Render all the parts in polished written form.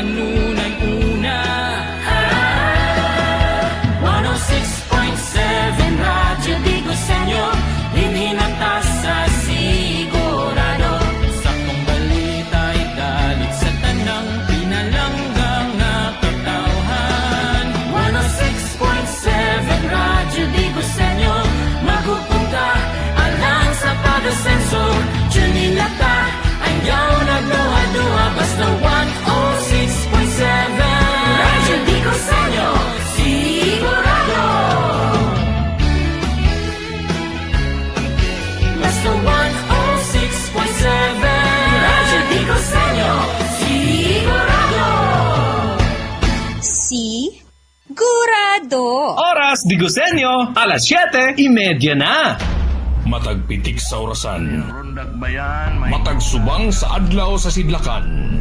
Kanunay una. 106.7 Radyo Diguseño, dinhi na ta sa sigurado. Saktong balita idalit sa tanang pinalangga nga katawhan. 106.7 Radyo Diguseño, maghupunta alang sa pag-asenso. Tune in na ta, ayaw nagduha-duha, basta 106.7 Radyo Diguseño, sigurado. Basta 106.7 Radyo Diguseño, sigurado. Sigurado. Oras Diguseño, alas 7:30 na. Matag pitik sa orasan. Rondak bayan, may Matag subang sa adlaw sa sidlakan.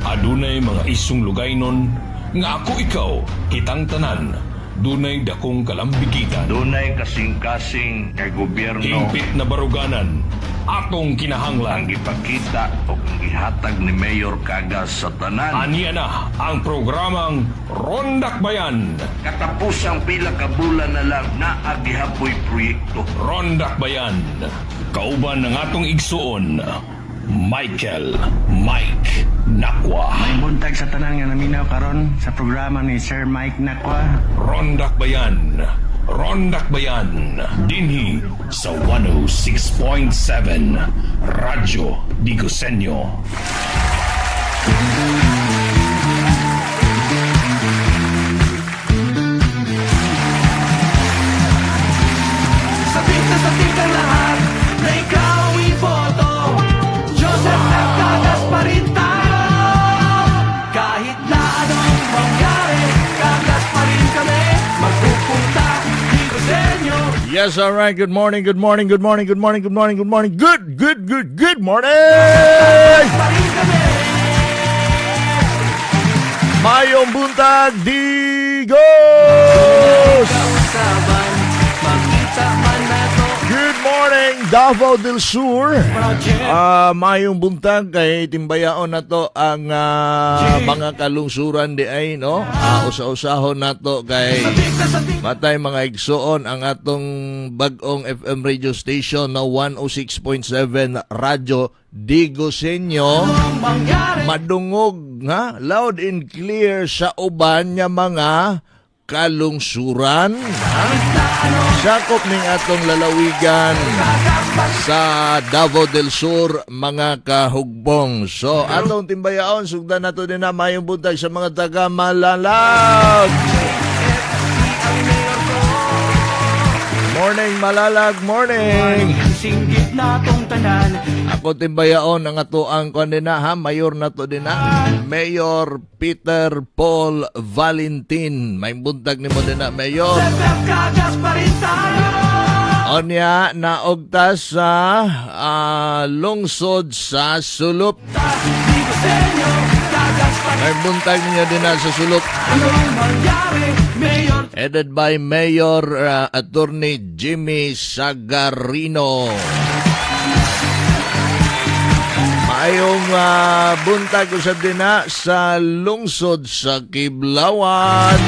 Adunay mga isyong lugaynon nga ako ikaw kitang tanan dunay dakong kalambigitan. Dunay kasing-kasing kay gobyerno Hingpit na baruganan atong ang kinahanglan. gipakita o ang gihatag ni Mayor Cagas sa tanan. Aniya na ang programang Rondak Bayan. Katapusang pila ka bulan na lang naa gihapoy proyekto. Rondak Bayan. Kauban ng atong igsuon, Michael Mike Nakwa. Buntag sa tanan nga naminaw karon sa programa ni Sir Mike Nakwa. Rondak Bayan. Rondak Bayan. Dinhi sa 106.7 Radyo Diguseño. Sabik na sabik ang lahat na ikaw iboto. Joseph F. Cagas pa rin tayo. Kahit na anong mangyari, Cagas pa rin kami. Magpupunta dito sa inyo. Yes, all right. Good morning, good morning, good morning, good morning, good morning, good morning. Good, good, good, good morning! Pa rin kami. Mayong buntag, Digos! Kausaban, makita man nato. Good morning, Davao del Sur. Project. Mayong buntag kay timbayaon nato ang mga kalungsuran di ay, no? Usa-usahon nato kay Sabik na sabik. Matay mga igsoon ang atong bag-ong FM radio station na 106.7 Radyo Diguseño. Anong mangyari? Madungog ha, loud and clear sa uban nga mga kalungsuran, ha? Sakop ning atong lalawigan Cagas pa rin. sa Davao del Sur, mga kahugbong. So atong timbayaon, sugdan nato din na mayong buntag sa mga taga Malalag. ang mayor ko. Morning, Malalag, morning. Singgit na tong tanan. Ako timbayaon ang ato ang kuan din na, ha, mayor na to din na. Mayor Peter Paul Valentin. May buntag nimo din na, Mayor. Joseph F. Cagas pa rin tayo. Onya naogtas sa lungsod sa Sulop. Dito sa inyo, Cagas pa rin. May buntag ninyo din na sa Sulop. Anong mangyari, Mayor? Headed by Mayor Attorney Jimmy Sagarino. Maayong buntag usab din na sa lungsod sa Kiblawan.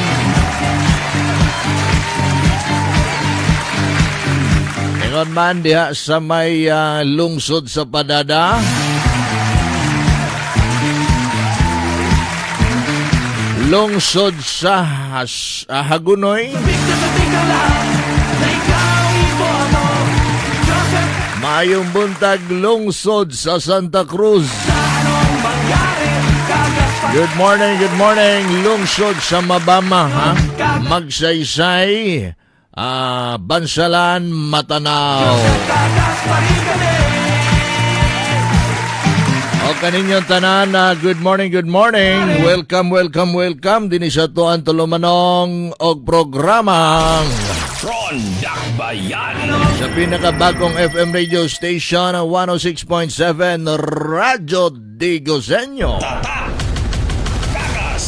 Ingon man diha sa may lungsod sa Padada. Lungsod sa Hagunoy. Sabik na sabik ang lahat na ikaw iboto. Joseph, Maayong buntag, lungsod sa Santa Cruz. na anong mangyari, Cagas pa rin. Good morning, good morning, lungsod sa Mabama, ha? Magsaysay, Bansalan, Matanao. Cagas pa rin kami. O kaninyong tanan, good morning, good morning. Welcome, welcome, welcome. Dinhi sa tuan tulumanong og programang Rondak Bayan. sa pinakabagong FM radio station ang 106.7 Radyo Diguseño. Tatak. Kakas.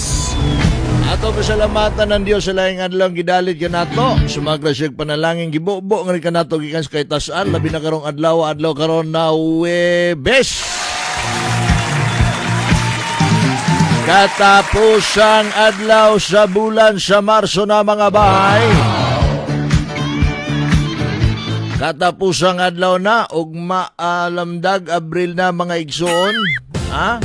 Ato pasalamatan ng Dios sa laing adlaw gidalit kanato. Sumagra siya panalangin gibubo nga kanato gikan sa kaytasan labi na karong adlaw, adlaw karon na Huwebes. Katapusang adlaw sa bulan sa Marso na, mga bay. Katapusang adlaw na, ugma lamdag Abril na, mga igsoon. Ha?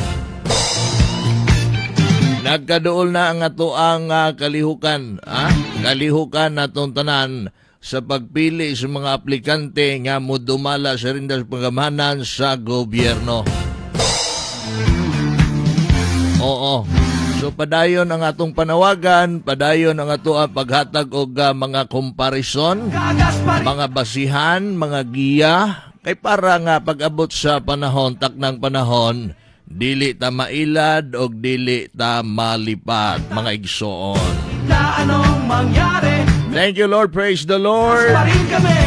Nagkaduol na ang atoang kalihukan, ha? Kalihukan natong tanan sa pagpili sa mga aplikante nga modumala sa rindas pagamanan sa gobyerno. Oo. So padayon ang atong panawagan, padayon ang ato ang paghatag og mga comparison, Kagas pa rin. Mga basihan, mga giya, kay para nga pag-abot sa panahon, taknang panahon, dili ta mailad og dili ta malipat, mga igsoon. Na anong mangyari, Thank you, Lord, praise the Lord. pa rin kami.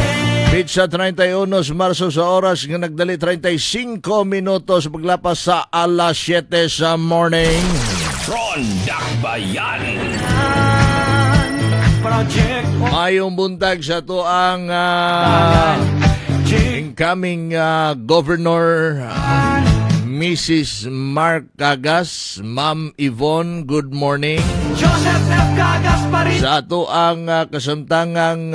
Petsa 31 sa Marso sa oras nga nagdali 35 minutos paglapas sa alas 7 sa morning. Ron Dakbayan. Project Mayong buntag sa atoang J incoming governor, Mrs. Mark Cagas, Ma'am Yvonne, good morning. Joseph F. Cagas pa rin. Sa atoang kasamtangang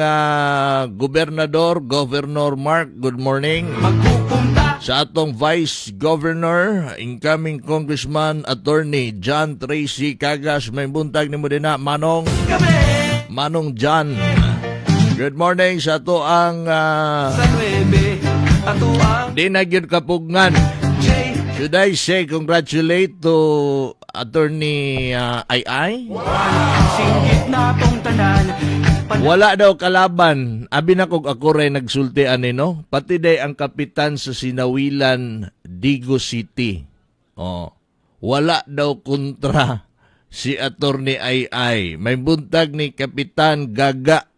gobernador, Governor Mark, good morning. Magpupunta. Sa atong Vice Governor, incoming Congressman Attorney John Tracy Cagas, may buntag nimo dinha, Manong. Kami. Manong John. Good morning sa atoang Sa 9 ato ang di na gyud kapugngan. J Should I say congratulate to Attorney Ai? Singgit na tong tanan. Wala daw kalaban. Abi na kog ako ray nagsulti ani, no. Pati day ang kapitan sa Sinawilan, Digos City. Oh. Wala daw kontra si Attorney Ai. May buntag ni Kapitan Gaga.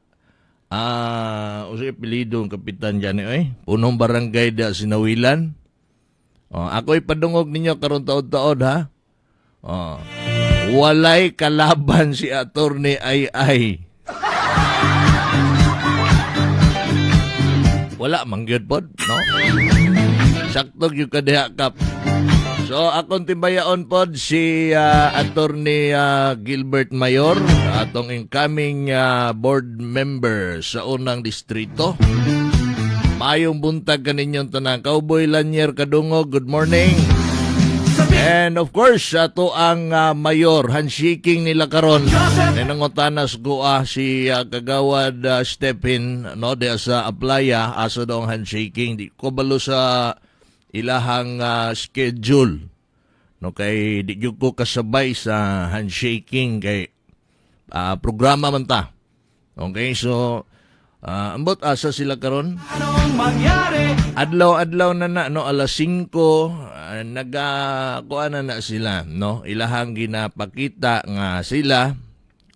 Ah, unsay apelyido ang kapitan diyan eh? Punong barangay da Sinawilan. Oh, ako ipadungog ninyo karon taod-taod ha. Oh. Walay kalaban si Attorney Ai. Wala man gyud pod, no? Sakto gyud ka diha, Kap. So akong timbayaon pod si Attorney Gilbert Mayor, atong incoming board member sa unang distrito. Mayong buntag kaninyong tanan. Cowboy Lanier Kadungog, good morning. And of course, ato ang mayor, handshaking nila karon. Nanangutanas ko si Kagawad Stephen, no, diya sa Aplaya, asa daw ang handshaking. Di ko balo sa ilahang schedule. No, kay di gyud ko kasabay sa handshaking kay programa man ta. Okay, so ambot asa sila karon? Anong mangyari. Adlaw-adlaw na na, no, alas 5 naga kuan na na sila, no, ilahang ginapakita nga sila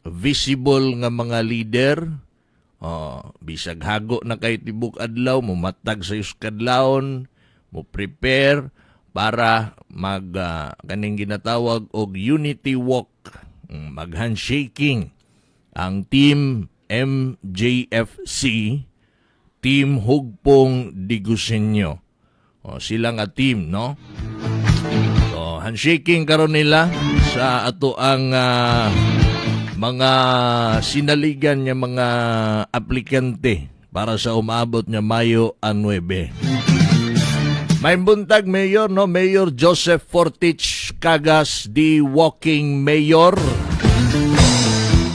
visible nga mga leader. Oh, bisag hago na kay tibok adlaw, mumatag sa kadlawon, mo prepare para mag kaning ginatawag og unity walk, mag handshaking ang team MJFC, Team Hugpong Digusenyo. O, sila nga team, no? So, handshaking karon nila sa ato ang mga sinaligan nga mga aplikante para sa umabot nga Mayo ang 9. May buntag, Mayor, no? Mayor Joseph Fortich Cagas, the walking mayor,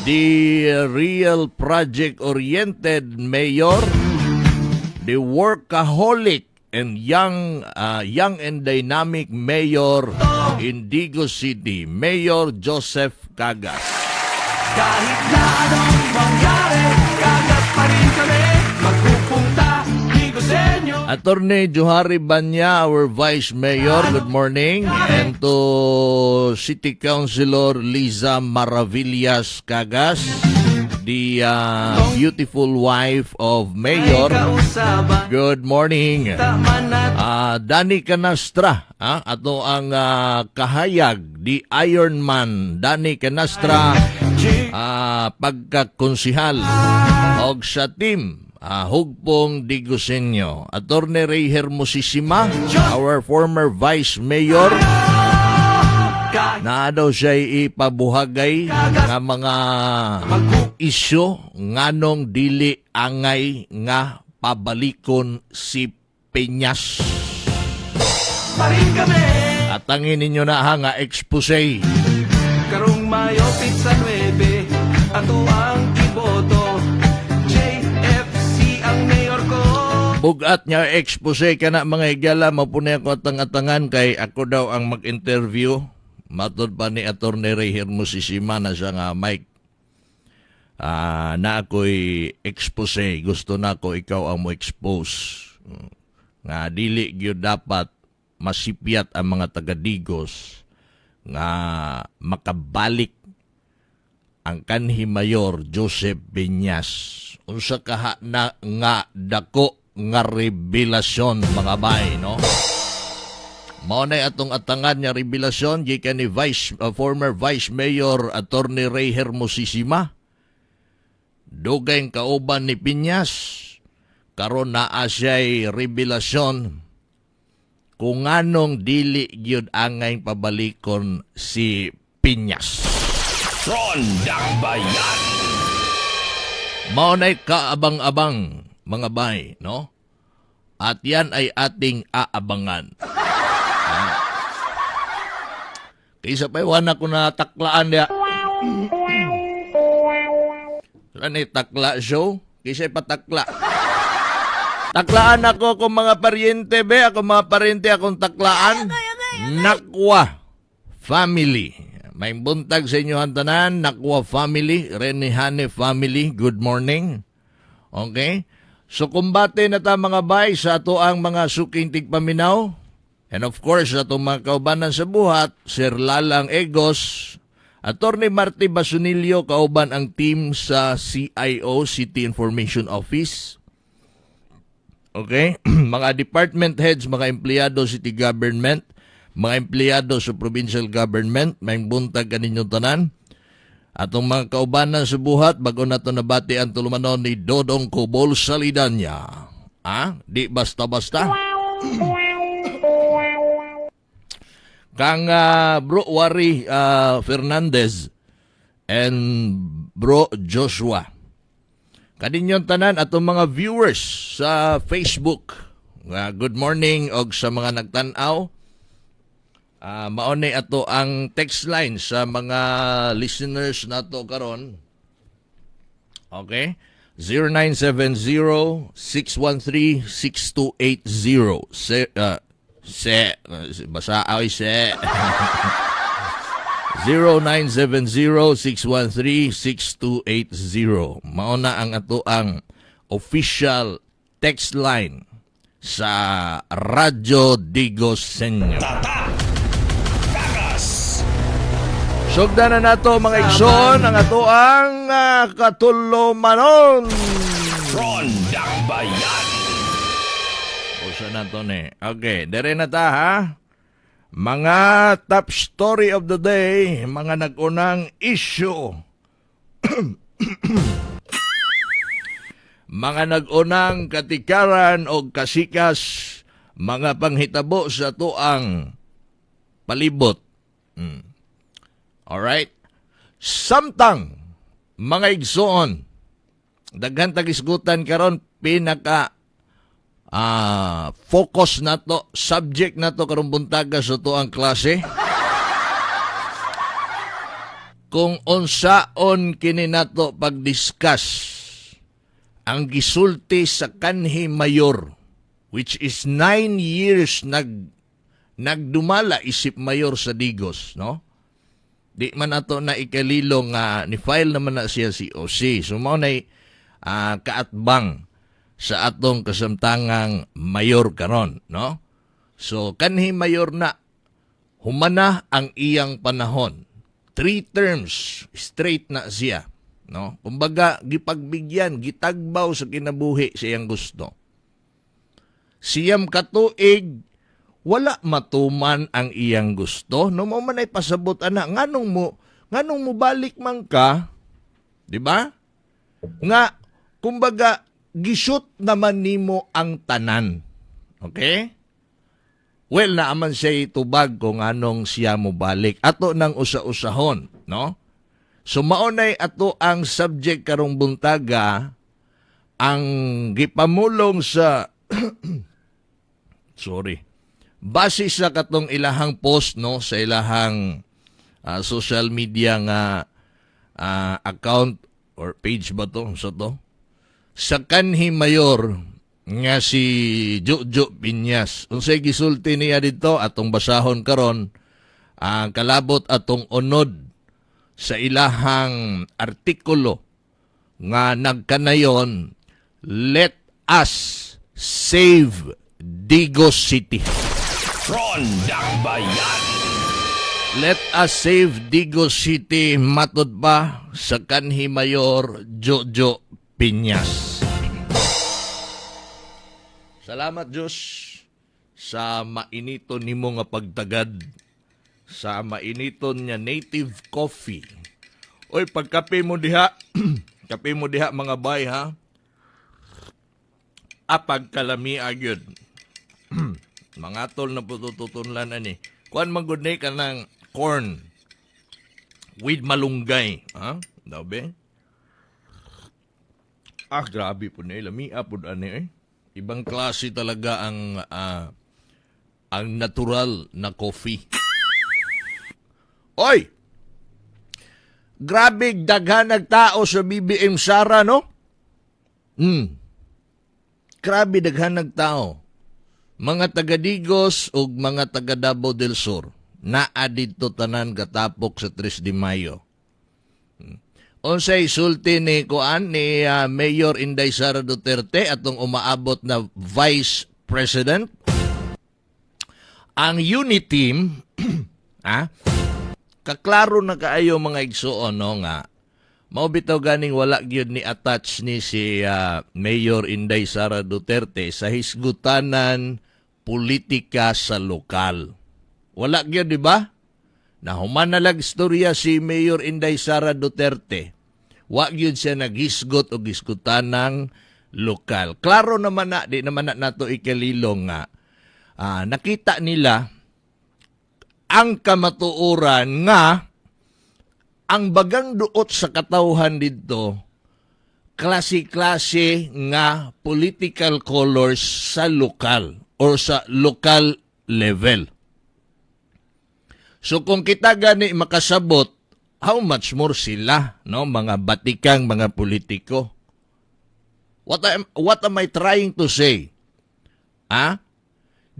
the real project-oriented mayor, the workaholic and young and dynamic mayor in Digos City, Mayor Joseph Cagas. Kahit na anong mangyari, Cagas pa rin kami. Magpupunta, Diguseño. Attorney Johari Banya, our Vice Mayor, good morning. And to City Councilor Liza Maravillas Cagas, the beautiful wife of Mayor. Kausaban. Good morning. Tama na. Danny Canastra, ato ang kahayag, the Iron Man, Danny Canastra, G pagkakonsihal og sa team Hugpong Diguseño. Attorney Ray Hermosisima, our former Vice Mayor. Kahit Naa daw siya ipabuhagay nga mga isyu nganong dili angay nga pabalikon si Peñas. Pa rin kami. Atangin ninyo na ha nga expose. Karong Mayo pitsa 9, ato ang iboto. JFC ang mayor ko. Bugat niya expose kana, mga higala, mapunay ako atang-atangan kay ako daw ang mag-interview. Matod pa ni Atty. Ray Hermosisima na siya nga, "Mike, na ako'y expose. Gusto na ako ikaw ang mo expose. Nga dili gyud dapat masipyat ang mga taga-Digos nga makabalik ang kanhi Mayor Joseph Peñas." Unsa kaha na nga dako nga revelasyon, mga bay, no? Mao na atong atangan nga revelasyon gikan ni Vice former Vice Mayor Attorney Ray Hermosisima. Dugay kauban ni Piñas. Karon naa siya'y revelasyon kung nganong dili gyud angay pabalikon si Piñas. Rondang Bayan. Mao na'y kaabang-abang, mga bay, no? At yan ay ating aabangan. Kaysa pa wala ko na taklaan diya. Ano takla show? Kaysa patakla. Taklaan ako kung mga paryente be, ako mga paryente akong taklaan. Nakwa family. May buntag sa inyo ang tanan, Nakwa family, Renihane family, good morning. Okay? So kumbate na ta, mga bay, sa ato ang mga suking tigpaminaw. And of course, sa atong mga kaubanan sa buhat, Sir Lalang Egos, Attorney Marty Basunilio, kauban ang team sa CIO, City Information Office. Okay? Mga department heads, mga empleyado city government, mga empleyado sa provincial government, may buntag kaninyo tanan. Atong mga kaubanan sa buhat, bago na ito nabati ang tulumanon ni Dodong Kubol Salidanya. Ah, di basta-basta. Kang Bro Wari Fernandez and Bro Joshua. Kaninyong tanan atong mga viewers sa Facebook. Good morning og sa mga nagtan-aw. Mao ni ato ang text line sa mga listeners nato karon. Okay? 0970-613-6280. Se, se, basa ay se. 0970-613-6280. Mao na ang ato ang official text line sa Radyo Digosenyo. Tatak! Tagas! Sugdan na nato, mga igsoon, ang ato ang katulumanon. Rondang Bayan. Usa na to ni. Okay, dere na ta ha. Mga top story of the day, mga nag-unang issue, mga nag-unang katikaran o kasikas, mga panghitabo sa tuang palibot. Alright? Samtang, mga igsoon, daghan tagisgutan karon, pinaka focus nato, subject nato karong buntaga sa tuang klase. Kung unsaon kini nato pag-discuss ang gisulti sa kanhi mayor, which is 9 years nagdumala isip mayor sa Digos, no? Di man ato na ikalilo nga ni file naman na siya COC. So mao nay kaatbang sa atong kasamtangang mayor karon, no? So kanhi mayor na humana ang iyang panahon. Three terms straight na siya, no? Kumbaga gipagbigyan, gitagbaw sa kinabuhi sa iyang gusto. 9 ka tuig wala matuman ang iyang gusto, no? Mo man ay pasabot ana nganong mo balik man ka, di ba? Nga kumbaga gishoot naman nimo ang tanan. Okay? Well, naaman siya itubag kung anong siya mobalik. Ato nang usa-usahon, no? So maunay ato ang subject karong buntaga, ang gipamulong sa, sorry, base sa katong ilahang post, no, sa ilahang social media nga account or page ba to sa to sa kanhi mayor nga si Jojo Piñas. Unsay gisulti niya dito, atong basahon karon ang kalabot atong unod sa ilahang artikulo nga nagkanayon, "Let Us Save Digos City." Ronda Bayan. "Let us save Digos City," matod pa sa kanhi Mayor Jojo Piñas. Salamat, Diyos, sa mainito nimo nga pagtagad sa mainiton nga native coffee. Oy, pagkape mo diha, kape mo diha, mga bay, ha. Apag kalami agyud. Mga tol na putututunlan ani. Kuan man gud ni kanang corn with malunggay, ha? Daw be? Ah, grabe po na lamia po ani eh. Ibang klase talaga ang natural na coffee. Oy! Grabe daghan tao sa BBM Sara, no? Grabe daghan tao. Mga taga-Digos ug mga taga Davao del Sur naa didto tanan katapok sa 3 de Mayo. Unsay sulti ni kuan ni Mayor Inday Sara Duterte, atong umaabot na Vice President? Ang unity team, kaklaro na kaayo, mga igsuon, no, nga mao bitaw ganing wala gyud ni attach ni si Mayor Inday Sara Duterte sa hisgutanan politika sa lokal. Wala gyud, di ba? Nahuman na lag istorya si Mayor Inday Sara Duterte. Wa gyud siya naghisgot og hisgutanang lokal. Klaro naman na, di naman na nato ikalilong nga nakita nila ang kamatuoran nga ang bagang duot sa katawhan didto, klase-klase nga political colors sa lokal or sa local level. So kung kita gani makasabot, how much more sila, no, mga batikang mga politiko? What am I trying to say? Ha?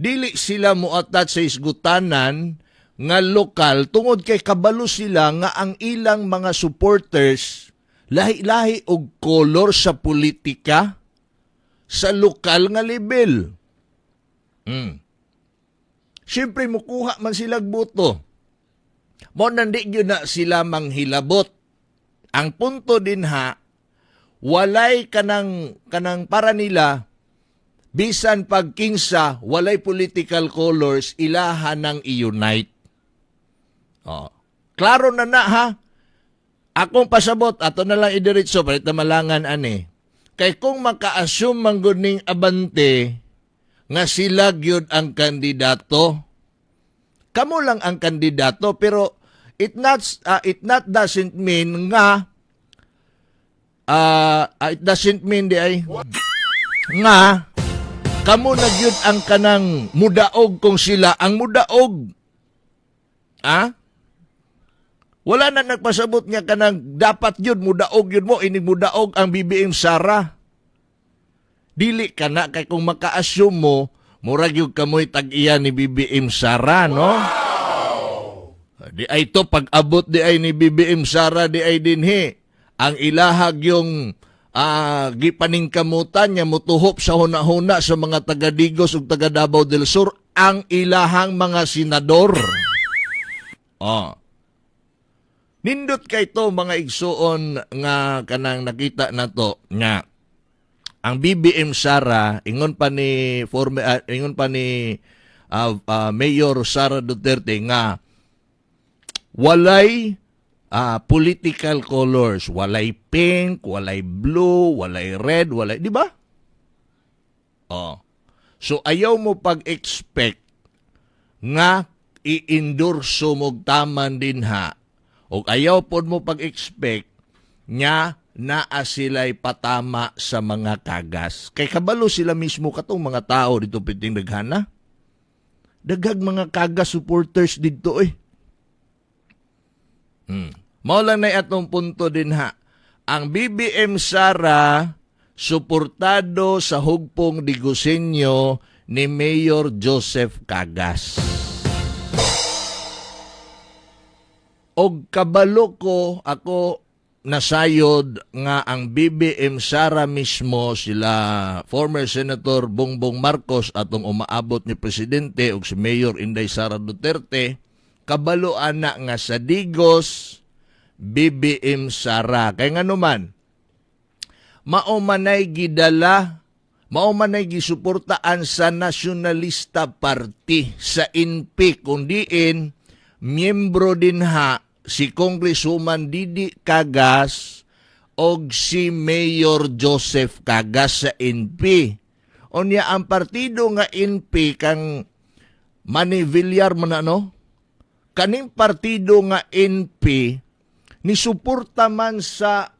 Dili sila moatat sa isgutanan nga lokal tungod kay kabalo sila nga ang ilang mga supporters lahi-lahi og color sa politika sa lokal nga level. Siyempre, mukuha man silag boto. Mo nandi gyud na sila manghilabot. Ang punto din ha, walay kanang para nila bisan pag kinsa walay political colors, ilaha nang i-unite. Oh. Klaro na na ha. Akong pasabot, ato na lang idiretso palit na malangan ani. Kay kung maka-assume man gud ning Abante nga sila gyud ang kandidato, kamo lang ang kandidato, pero it not doesn't mean nga it doesn't mean di ay nga kamo na gyud ang kanang mudaog kung sila ang mudaog. Ah? Wala na nagpasabot nga kanang dapat yun, mudaog yun mo, inig mudaog ang BBM Sara. Dili ka na, kay kung maka-assume mo, murag yung kamoy tag-iya ni BBM Sara, no? Di ay to, pag-abot di ay ni BBM Sara di ay dinhi. Ang ilahag yung gipaningkamutan niya mutuhop sa huna-huna sa mga taga-Digos ug taga Davao del Sur, ang ilahang mga senador. Oh. Nindot kay to, mga igsuon, nga kanang nakita na to nga ang BBM Sara, ingon pa ni Mayor Sara Duterte nga walay political colors, walay pink, walay blue, walay red, walay, di ba? Oh. So ayaw mo pag-expect nga i-endorso mo taman dinha og ayaw pod mo pag-expect nga naa sila'y patama sa mga Kagas. Kay kabalo sila mismo katong mga tao dito piting daghana. Daghag mga Kagas supporters didto eh. Mao lang na atong punto dinha. Ang BBM Sara suportado sa Hugpong Diguseño ni Mayor Joseph Cagas. Og kabalo ko ako nasayod nga ang BBM Sara mismo, sila former Senator Bongbong Marcos atong umaabot ni presidente ug si Mayor Inday Sara Duterte, kabalo ana nga sa Digos BBM Sara. Kay ngano man, mao manay gidala, mao manay gisuportaan sa Nacionalista Party, sa NP, kung diin miyembro dinha si Congresswoman Didi Cagas og si Mayor Joseph Cagas sa NP. Unya ang partido nga NP kang Manny Villar man ano? Kaning partido nga NP ni suporta man sa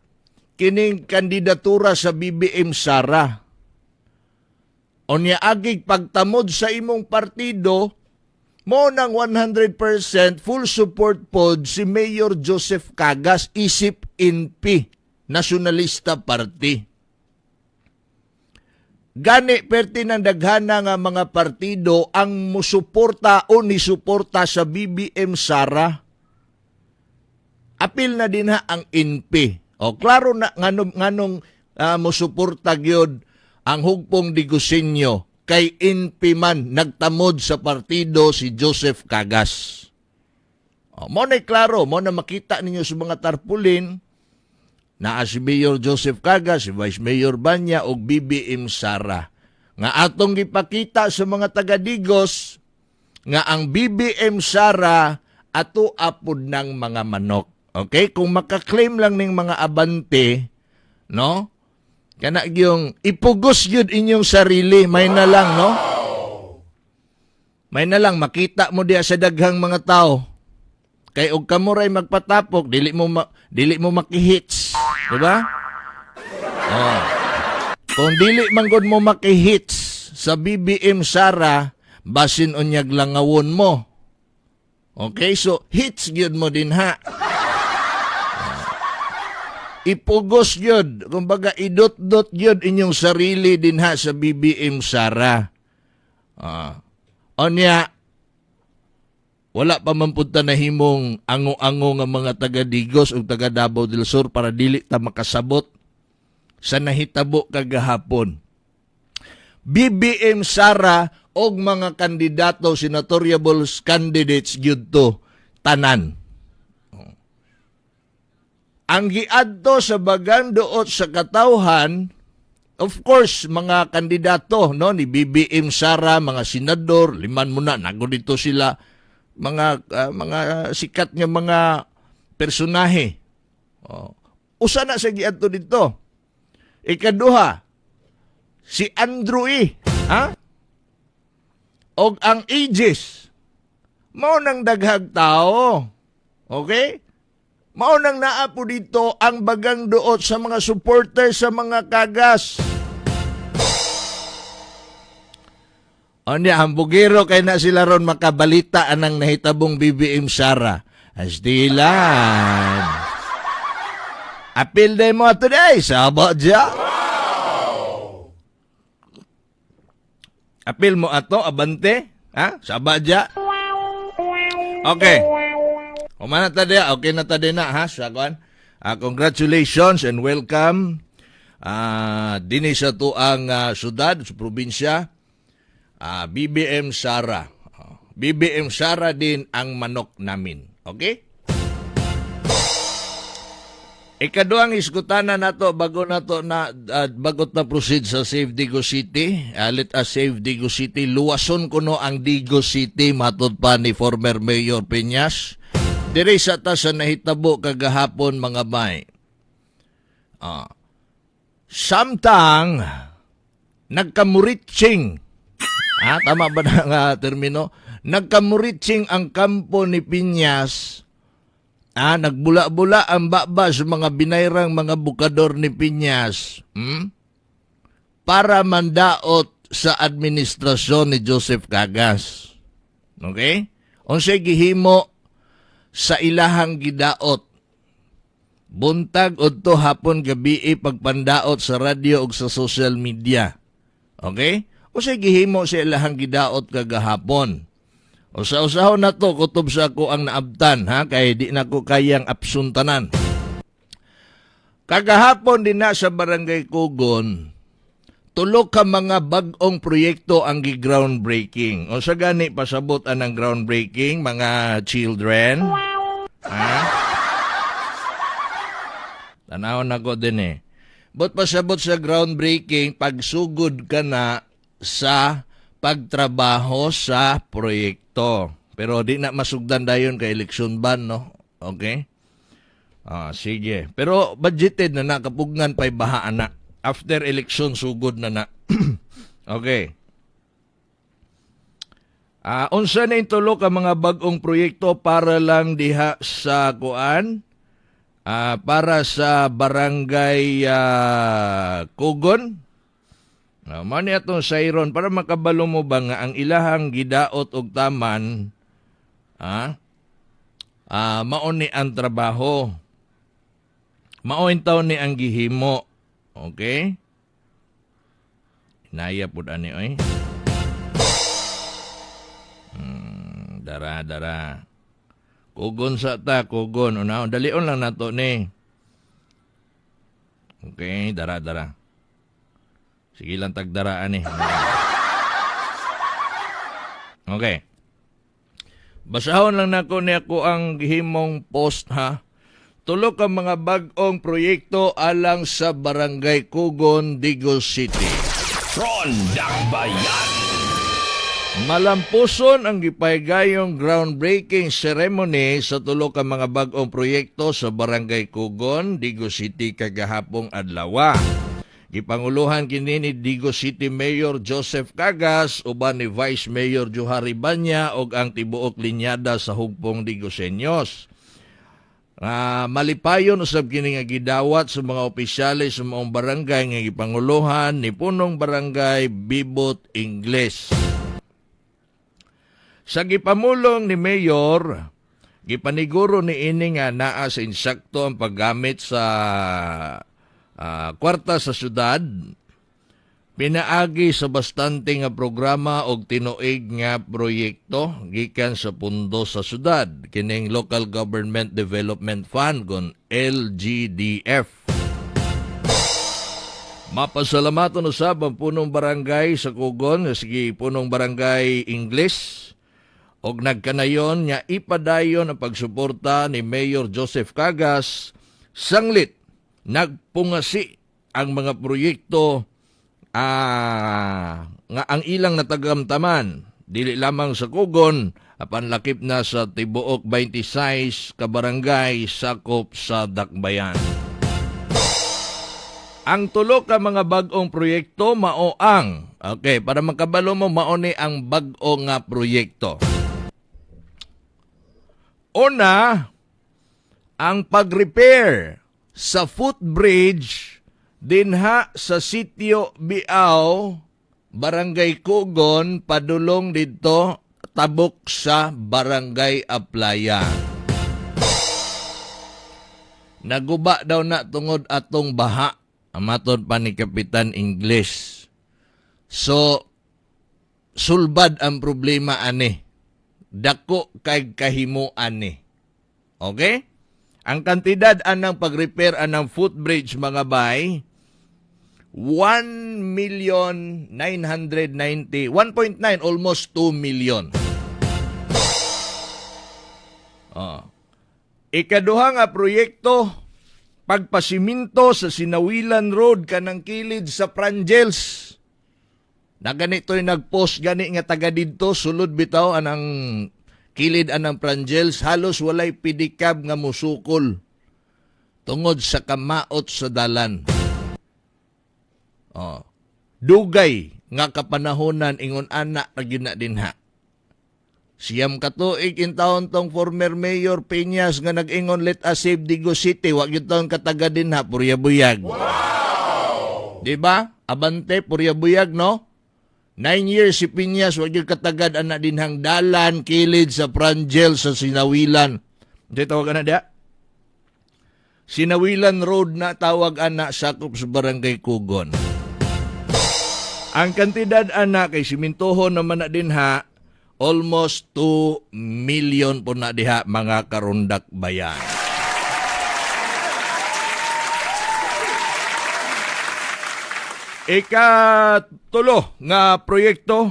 kining kandidatura sa BBM Sara. Unya agig pagtamod sa imong partido, mo nang 100% full support pod si Mayor Joseph Cagas isip NP, Nacionalista Party. Gani perti ng daghana nga mga partido ang musuporta o nisuporta sa BBM Sara. Apil na din ha ang NP. O klaro na nganong musuporta gyud ang Hugpong Diguseño kay NP man nagtamod sa partido si Joseph Cagas. O, mo na klaro, mo na makita ninyo sa mga tarpulin naa si Mayor Joseph Cagas, si Vice Mayor Banya og BBM Sara. Nga atong gipakita sa mga taga-Digos nga ang BBM Sara ato apod ng mga manok. Okay? Kung makaklaim lang ning mga Abante, no? Kana yung ipugos yun inyong sarili, may na lang, no? May na lang makita mo diya sa daghang mga tao. Kay og kamo ray magpatapok, dili mo makihits, di ba? Oh. Kung dili man gud mo makihits sa BBM Sara, basin unyag langawon mo. Okay, so hits gyud mo din ha. Ipugos gyud, kumbaga idot-dot gyud inyong sarili din ha sa BBM Sara. Onya, wala pa man punta na himong ango-ango nga mga taga Digos o taga Davao del Sur para dili ta makasabot sa nahitabo kagahapon. BBM Sara og mga kandidato, senatoriable candidates gyud to tanan. Ang giadto sa bagang duot sa katawhan, of course, mga kandidato no ni BBM Sara, mga senador, liman mo na nago dito sila, mga sikat nga mga personahe. Oh. Usa na sa giadto dito. Ikaduha, si Andrew E. Ha? Og ang Aegis. Mao nang daghag tao. Okay? Mao nang naa po dito ang bagang duot sa mga supporters sa mga Kagas. Onya, hambugero kay na sila ron makabalita anang nahitabong BBM Sara. Astilan. Apil day mo today, saba dya. Apil mo ato, abante. Ha? Saba dya. Okay. Humana ta diya, okay na ta din na, ha? Sa kuan. Congratulations and welcome. Dinhi sa tuang syudad, sa probinsya, BBM Sara. BBM Sara din ang manok namin. Okay? Ikaduhang iskutana nato bago nato na bago ta proceed sa Save Digos City. Let us save Digos City. Luwason kuno ang Digos City matod pa ni former Mayor Peñas. Diri sa ta sa nahitabo kagahapon mga bay. Samtang nagkamuritsing. Tama ba na nga termino? Nagkamuritsing ang kampo ni Piñas. Nagbula-bula ang baba sa mga binayrang mga bukador ni Piñas. Para mandaot sa administrasyon ni Joseph Cagas. Okay? Unsay gihimo sa ilahang gidaot? Buntag udto, hapon, gabi, pagpandaot sa radyo ug sa social media. Okay? Unsay gihimo sa ilahang gidaot kagahapon? Usa-usahon na to kutob sa ako ang naabtan ha, kay di na ko kayang apsun tanan. Kagahapon din na sa Barangay Kugon, tulo ka mga bag-ong proyekto ang gi-groundbreaking. O sa gani pasabot anang groundbreaking, mga children? Ha? Tanaw na ko din eh. But pasabot sa groundbreaking, pagsugod ka na sa pagtrabaho sa proyekto. Pero di na masugdan dayon kay eleksyon ban, no? Okay? Ah, sige. Pero budgeted na na, kapugnan pa'y bahaan na. After election, sugod na na. Okay. Unsa na yung tulo ka mga bag-ong proyekto para lang diha sa kuan? Para sa Barangay Kugon? Mao ni atong sayron para makabalo mo ba nga ang ilahang gidaot og taman mao ni ang trabaho. Mao taon ni ang gihimo. Okay? Inaya pud ani oy. Dara dara. Kugon sa ta, kugon. Una, dalion lang nato ni. Okay, dara dara. Sige lang tagdaraan eh. Okay. Basahon lang nako ni ako ang gihimong post ha. Tulo ka mga bag-ong proyekto alang sa Barangay Kugon, Digos City. Ron Dakbayan. Malampuson ang gipaygayong groundbreaking ceremony sa tulo ka mga bag-ong proyekto sa Barangay Kugon, Digos City kagahapong adlaw. Gipanguluhan kini ni Digos City Mayor Joseph Cagas uban ni Vice Mayor Johari Banya ug ang tibuok linyada sa Hugpong Digosenyos. Malipayon usab kini nga gidawat sa mga opisyales sa maong barangay nga gipanguluhan ni punong barangay Bibot Ingles. Sa gipamulong ni Mayor, gipaniguro ni ini nga naa sa insakto ang paggamit sa kwarta sa syudad pinaagi sa bastante nga programa og tinuig nga proyekto gikan sa pundo sa syudad kining Local Government Development Fund kon LGDF. Mapasalamaton usab ang punong barangay sa Kugon, sige punong barangay Ingles, og nagkanayon nga ipadayon ang pagsuporta ni Mayor Joseph Cagas sanglit nagpungasi ang mga proyekto nga ang ilang natagamtaman dili lamang sa Kugon apan lakip na sa tibuok 26 ka barangay sakop sa Dakbayan. Ang tulo ka mga bag-ong proyekto mao ang, okay, para makabalo mo, mao ni ang bag-o nga proyekto. Una, ang pag-repair sa footbridge dinha sa Sitio Biao, Barangay Kugon, padulong didto tabok sa Barangay Aplaya. Naguba daw na tungod atong baha, amatod pa ni Kapitan English. So, sulbad ang problema ani. Dako kay kahimuan ni. Okay? Ang kantidad anang pag-repair anang footbridge, mga bay, 1 million 990, 1.9, almost 2 million. Oh. Ikaduha nga proyekto, pagpasiminto sa Sinawilan Road kanang kilid sa Prangels. Na ganito'y nagpost gani nga taga didto, sulod bitaw anang kilid anang Prangels, halos walay pedicab nga musukol tungod sa kamaot sa dalan. Oh. Dugay nga kapanahonan ingon ana ra gyud na dinha. 9 ka tuig intawon tong former Mayor Peñas nga nag-ingon, "Let us save Digos City." Wa gyud taon kataga din ha, purya buyag. Wow! Di ba? Abante, purya buyag, no? 9 years si Piñas, wa gyud katagad ana dinhang dalan kilid sa Frangel sa Sinawilan. Di tawag ana diya? Sinawilan Road na tawag ana, sakop sa Barangay Kugon. Ang kantidad ana kay simintohon naman na din ha, almost 2 million po na diha, mga karundak bayan. Ikatulo nga proyekto,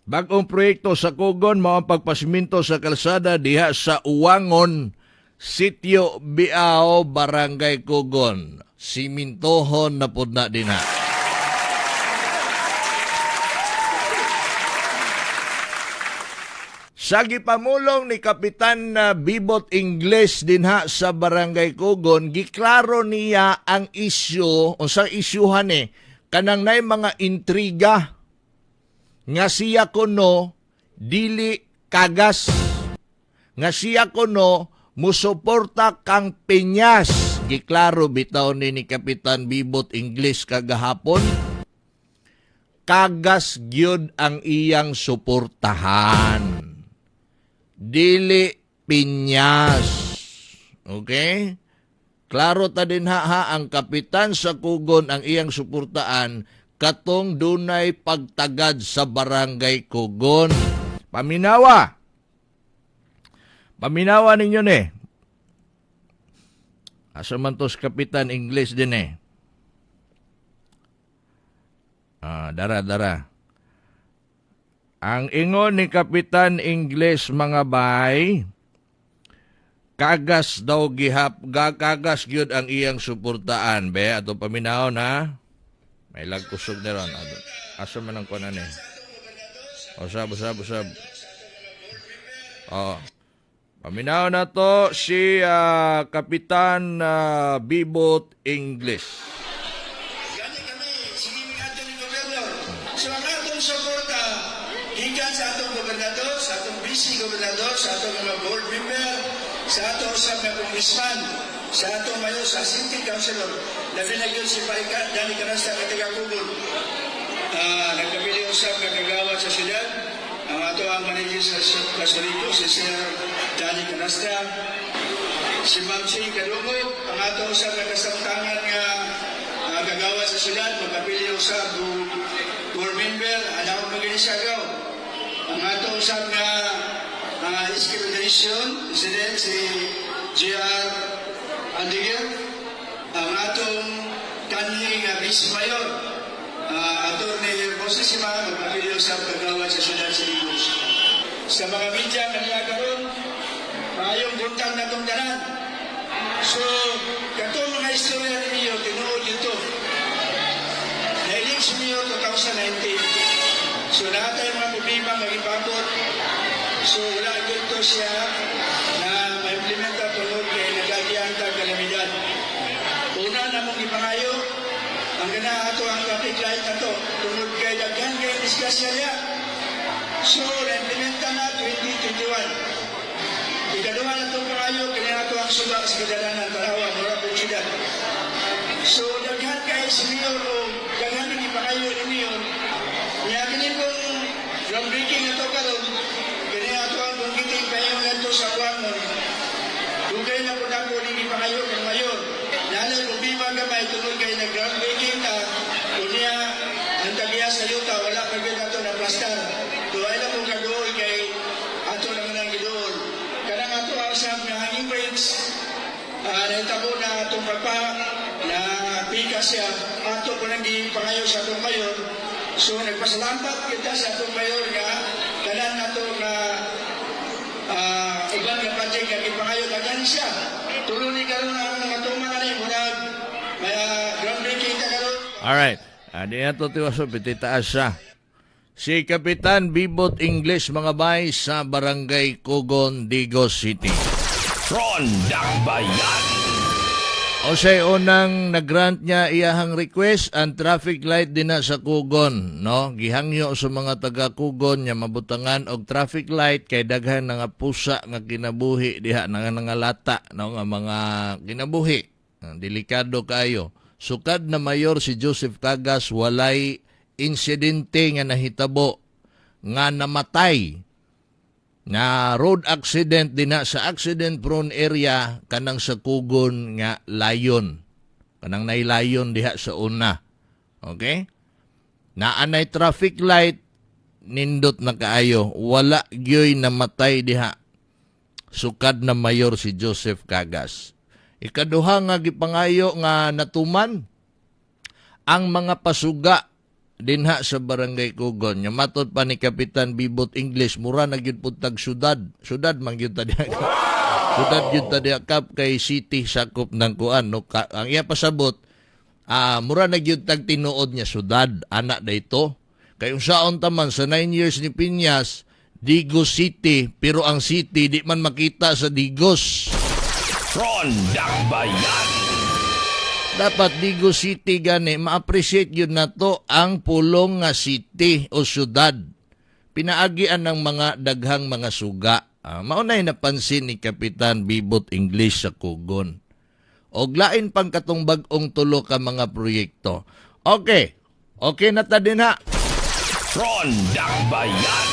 bagong proyekto sa Kugon, mao ang pagpasiminto sa kalsada diha sa Uwangon, Sitio Biao, Barangay Kugon. Simintohon na pod na dinha. Sa gipamulong ni Kapitan na Bibot Ingles dinha sa Barangay Kugon, giklaro niya ang isyu, unsang isyuhan eh, kanang nay mga intriga nga siya kuno dili kagas, nga siya kuno musuporta kang Peñas. Giklaro bitaw ni Kapitan Bibot Ingles kagahapon, kagas gyud ang iyang suportahan, dili Piñas. Okay? Klaro ta din ha, ha, ang kapitan sa Kugon, ang iyang suportaan katong dunay pagtagad sa Barangay Kugon. Paminawa. Paminawa ninyo ni. Asa man to si Kapitan English din eh. Ah, dara dara. Ang ingon ni Kapitan English, mga bay, kagas daw gihap, kagas gyud ang iyang suportaan be ato paminawon ha. May lagkusog ni ron. Asa man ang kuan eh. Usab, usab, usab. Oh. Paminaw na to si Kapitan Bibot English. Gani kami, sige mi adto ni gobernador. So ang atong suporta gikan sa atong gobernador, sa atong vice gobernador, sa atong mga board member, sa atong sa mga congressman, sa atong mayor, sa city councilor, labi na yun si Parika, Danny Canasta nga taga Kugon. Nagpapili usab nga kagawad sa syudad, ang ato ang manager sa Kasurico, si Sir Danny Canasta, si Ma'am Ching Kadungog, ang ato usab nga kasamtangan nga kagawad sa syudad, magpapili usab board member, alam mo siya gaw. Ang ato usab nga SK Federation President, si J.R. Andiger, ang atong kanhi nga Vice Mayor, Attorney Hermosisima, magpapili usab kagawad sa syudad sa Digos. Sa mga media kaniya karon, maayong buntag na tong tanan. So, katong mga istorya ninyo, tinuod dito. Na-elect si Mayor 2019. So, natay mga problema magipabot. So, wala dito siya na ma-implementa tungod kay nagagian ta kalamidad. Una na mong ipangayo, ang gana ato ang traffic light na to, tungod kay daghan kay disgrasya niya. So, na-implementa na 2021. Ikaduha na itong pangayo, kini ato ang suba sa kadalanan, Tarawa, mura po siyudad. So, daghan kay si Mayor o daghan ang ipangayo ni Mayor. Niya kini kong groundbreaking na to karon, kini ato ang bungkiting kayo ngadto sa Wangon. Dugay na po na po ni ipangayo kang Mayor. Nalay problema gamay tungod kay nag-groundbreaking ta, unya ang tagiya sa yuta wala pa gyud ato na plastar. Tuway lang mo kaduol kay ato naman ang giduol. Kanang ato ang usab nga hanging bridge, nahitabo na atong papa na pika siya, ato ko nang gipangayo sa atong mayor. So nagpasalambat kita sa atong mayor nga kanan nato nga uban nga project nga gipangayo daghan siya. Tulo ni karon ang mga tuman ani murag may groundbreaking ta karon. Alright. Adi na to tiwaso, pititaas siya. Si Kapitan Bibot English, mga bay, sa Barangay Kugon, Digos City. Ronda Bayan. O say unang nag-grant niya iyahang request ang traffic light dinha sa Kugon, no? Gihangyo sa mga taga Kugon nga mabutangan og traffic light kay daghan nga pusa nga kinabuhi diha nga nangalata, no, nga mga kinabuhi. Ah, delikado kaayo. Sukad na mayor si Joseph Cagas, walay insidente nga nahitabo nga namatay nga road accident dinha sa accident prone area kanang sa Kugon nga Lion. Kanang nailayon diha sa una. Okay? Naanay traffic light, nindot na kaayo. Wala gyoy namatay diha. Sukad na mayor si Joseph Cagas. Ikaduha nga gipangayo nga natuman, ang mga pasuga dinha sa Barangay Kugon. Nga matod pa ni Kapitan Bibot English, mura na gyud pud tag syudad. Syudad man gyud ta diha. Syudad gyud ta diha kap kay city sakop ng kuan, no? Ang iya pasabot, mura na gyud tag tinuod niya syudad ana dayto. Kay unsaon ta man sa 9 years ni Piñas, Digos City, pero ang city di man makita sa Digos. Ronda Bayan. Dapat Digos City gani, ma-appreciate yun na to ang pulong nga city o syudad. Pinaagian ng mga daghang mga suga. Mao na'y napansin ni Kapitan Bibot English sa Kugon. Og lain pang katong bag-ong tulo ka mga proyekto. Okay. Okay na ta din ha. Ronda Bayan.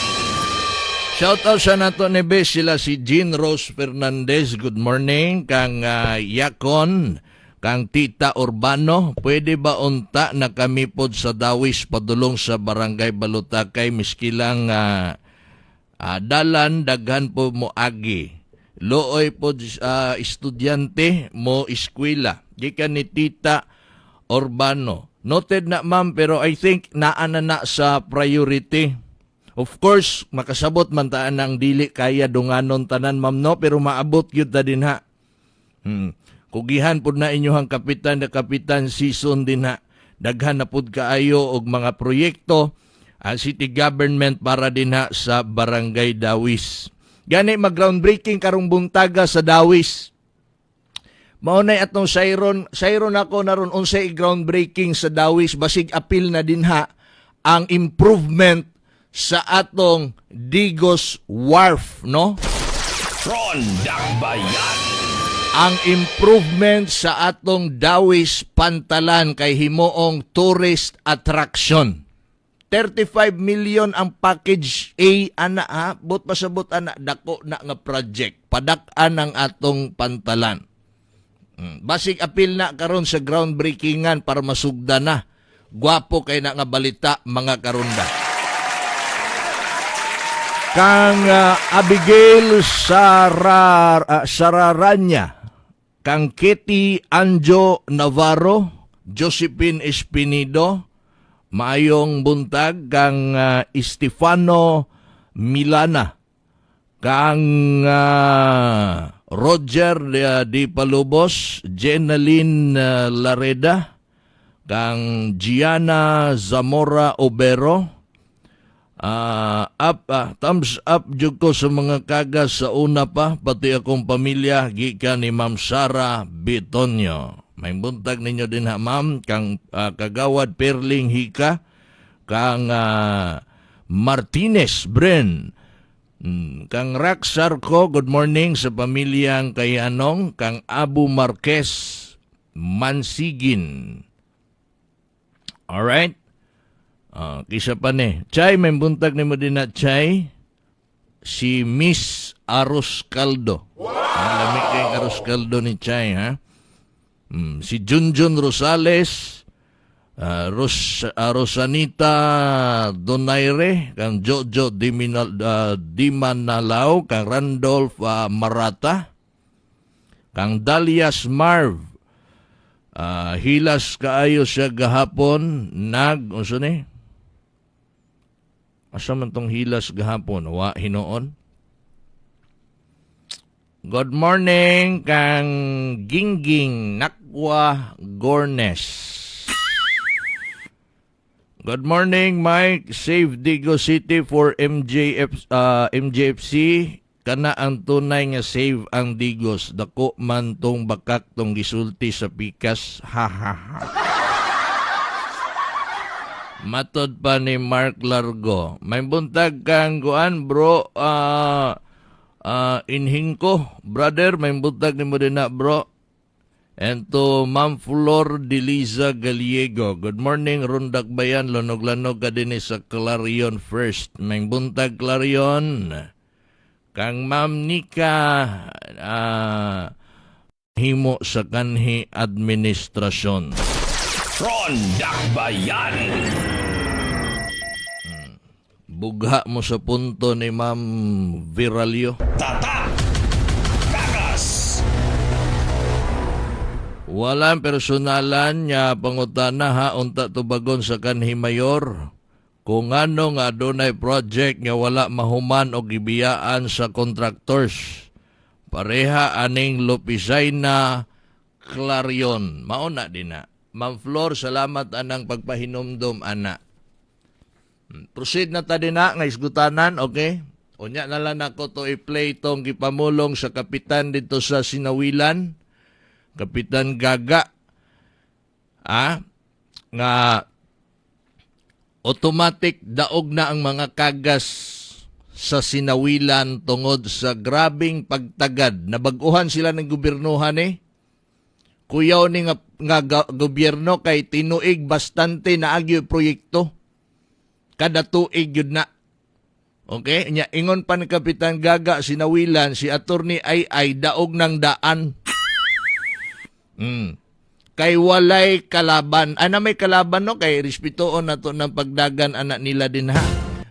Shout out sa nato ni Bes, sila si Jean Rose Fernandez. Good morning kang Yakon, kang Tita Urbano. Pwede ba unta na kami pod sa Dawis padulong sa Barangay Balutakay, miskilang dalan daghan po mo agi. Looy pod estudyante mo eskwela. Gikan ni Tita Urbano. Noted na, ma'am, pero I think naa na na sa priority. Of course, makasabot man taan ang dili kaya dunganon tanan, ma'am, no, pero maabot gyud ta dinha. Kugihan pud na inyohang kapitan na kapitan season dinha. Daghan na pud kaayo og mga proyekto ang city government para dinha sa Barangay Dawis. Gani mag groundbreaking karong buntaga sa Dawis. Mao nay atong sayron, sayron ako naron unsay groundbreaking sa Dawis, basig apil na dinha ang improvement sa atong Digos Wharf, no? Ronda Bayan. Ang improvement sa atong Dawis Pantalan kay himuong tourist attraction. 35 million ang package A ana ha, but pasabot ana dako na nga project. Padak-an ang atong pantalan. Basig apil na karon sa groundbreakingan para masugda na. Gwapo kay na nga balita, mga karunda. Kang Abigail Sararanya, kang Kitty Anjo Navarro, Josephine Espinido, maayong buntag kang Stefano Milana, kang Roger Di Palubos, Jenaline Lareda, kang Gianna Zamora Obero, thumbs up jud ko sa mga Kagas sa una pa, pati akong pamilya, gikan ni Ma'am Sara Bitonio. May buntag ninyo din ha, ma'am, kang Kagawad Perling Hika, kang Martinez Bren, kang Rax Sarko, good morning sa pamilyang kay Anong, kang Abu Marquez Mansigin. Alright? Kisa pa ni. Chay, may buntag nimo din na, Chay. Si Miss Aros Caldo. Wow! Ang lamig kay Aros Caldo ni Chay, ha? Si Junjun Rosales, Rosanita Donaire, kang Jojo Dimanalao, kang Randolph Marata, kang Dalias Marv, hilas kaayo siya gahapon, nag, unsa ni? Asa man tong hilas gahapon? Wa hinoon? Good morning kang Gingging Nakwa Gornes. Good morning, Mike. Save Digos City for MJF, MJFC. Kana ang tunay nga save ang Digos. Dako man tong bakak tong gisulti sa pikas. Ha ha ha. Matod pa ni Mark Largo. May buntag kang kuan, bro. Inhingko. Brother, may buntag nimo din na, bro. And to Ma'am Flor de Liza Gallego. Good morning, Rondak Bayan. Lanog-lanog ka din sa Clarion First. May buntag, Clarion. Kang Ma'am Nika himo sa kanhi administrasyon. Rondak Bayan. Bugha mo sa punto ni Ma'am Viralio. Tatak! Kagas! Walang personalan nga pangutana ha, unta tubagon sa kanhi mayor. Kung ano nga adunay project nga wala mahuman o gibiyaan sa contractors. Pareha aning Lopisayna Clarion. Mauna din na. Ma'am Flor, salamat anang pagpahinumdum ana. Proceed na ta din na nga isgutanan, okay? Unya na lang ako to i-play tong gipamulong sa kapitan dito sa Sinawilan. Kapitan Gaga. Nga automatic daog na ang mga kagas sa Sinawilan tungod sa grabing pagtagad. Nabag-uhan sila ng gobyernohan eh. Kuyaw ni nga gobyerno kay tinuig bastante na agyo proyekto. Kada tuig yun na. Okay? Nya, ingon pa ni Kapitan Gaga Sinawilan, si Attorney ay daog ng daan. Kay walay kalaban. Ana may kalaban no kay respetuon nato ng pagdagan anak nila din ha.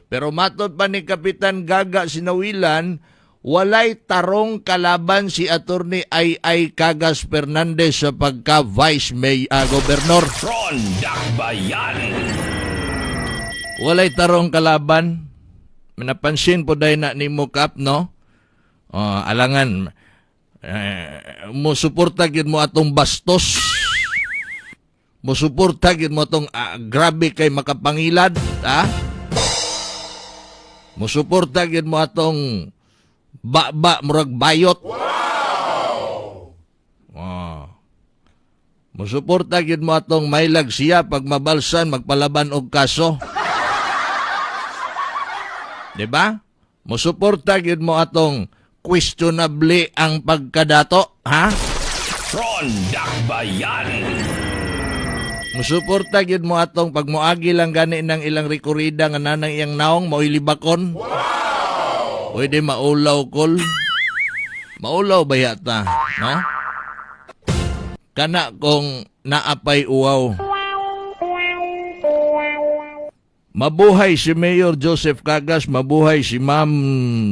Pero matod pa ni Kapitan Gaga Sinawilan, walay tarong kalaban si Attorney ay Cagas Fernandez sa pagka Vice May Gobernador. Rondak Bayan. Walay tarong kalaban. Napansin po dahil na ni mo Kap, no? Oh, alangan mo suporta gyud mo atong bastos. Mo suporta gyud mo atong grabe kay makapangilad, ha? Mo suporta gyud mo atong ba-ba murag bayot. Wow! Oh. Mo suporta gyud mo atong mailag siya pag mabalsan magpalaban og kaso. 'Di ba? Mo suporta gyud mo atong questionable ang pagkadato, ha? Rondak Bayan. Musuporta gyud mo atong pag moagi lang gani ng ilang rekorida nga nanang iyang naong mao'y libakon. Wow! Pwede maulaw kol. Maulaw ba yata, no? Kana kung naapay uwaw. Mabuhay si Mayor Joseph Cagas, mabuhay si Ma'am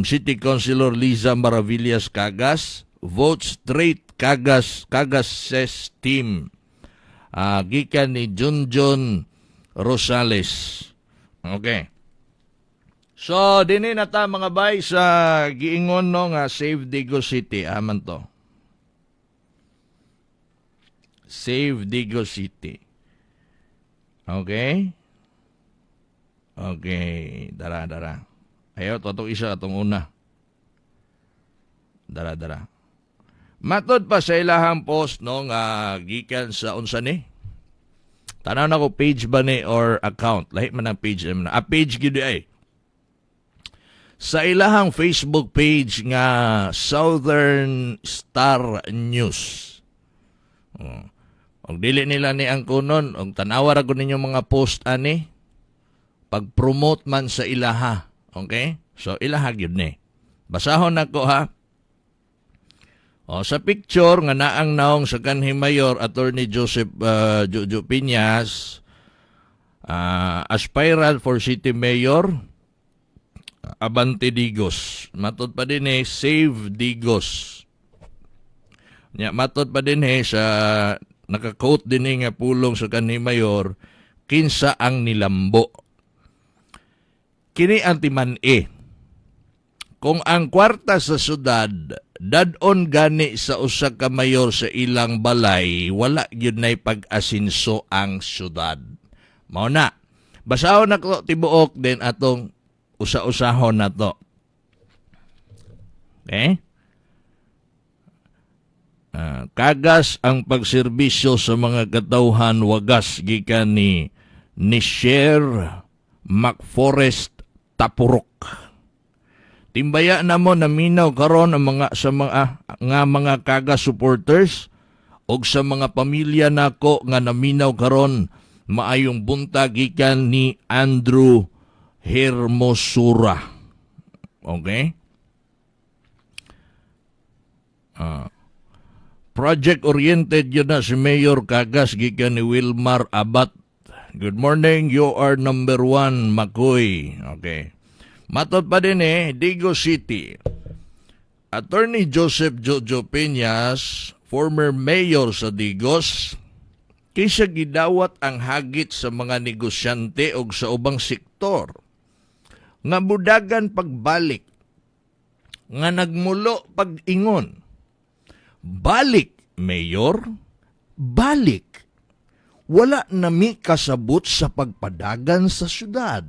City Councilor Liza Maravillas Cagas. Vote straight Cagas, Cagas says team. Gikan ni Junjun Rosales. Okay. So, dinhi na ta mga bay sa giingon no nga Save Digos City. Aman to. Save Digos City. Okay? Okay, dara dara. Ayo to isa atong una. Dara dara. Matod pa sa ilahang post no nga gikan sa unsa ni? Tanaw na ko page ba ni or account. Lahi man ang page man. A page gyud ay. Sa ilahang Facebook page nga Southern Star News. Oh. Og dili nila ni ang kunon, og tanawa ra gud ninyo mga post ani pag-promote man sa ilaha. Okay? So ilaha gyud ni. Basahon nako ha. O, sa picture nga naang naong sa kanhi mayor Attorney Joseph Jojo Piñas, aspirant for city mayor, Abante Digos. Matod pa din eh, Save Digos. Nya matod pa din eh sa naka-quote din eh nga pulong sa kanhi mayor, kinsa ang nilambo. Kini ang timan-i. Kung ang kwarta sa syudad dad-on gani sa usa ka mayor sa ilang balay, wala gyud nay pag-asinso ang syudad. Mao na. Basahon nako tibuok din atong usa-usahon na to. Okay? Kagas ang pagserbisyo sa mga katawhan, wagas, gikan ni Nisher McForest Tapurok. Timbaya na mo naminaw karon ang mga sa mga nga mga Kagas supporters og sa mga pamilya nako nga naminaw karon, maayong buntag, gikan ni Andrew Hermosura. Okay? Project oriented yun na si Mayor Kagas, gikan ni Wilmar Abat. Good morning, you are number one, Makoy. Okay. Matod pa din eh, Digos City. Attorney Joseph Jojo Peñas, former mayor sa Digos, kaysa gidawat ang hagit sa mga negosyante o sa ubang sektor nga budagan pagbalik, nga nagmulo pag-ingon, "Balik, Mayor, balik. Wala nami kasabot sa pagpadagan sa syudad."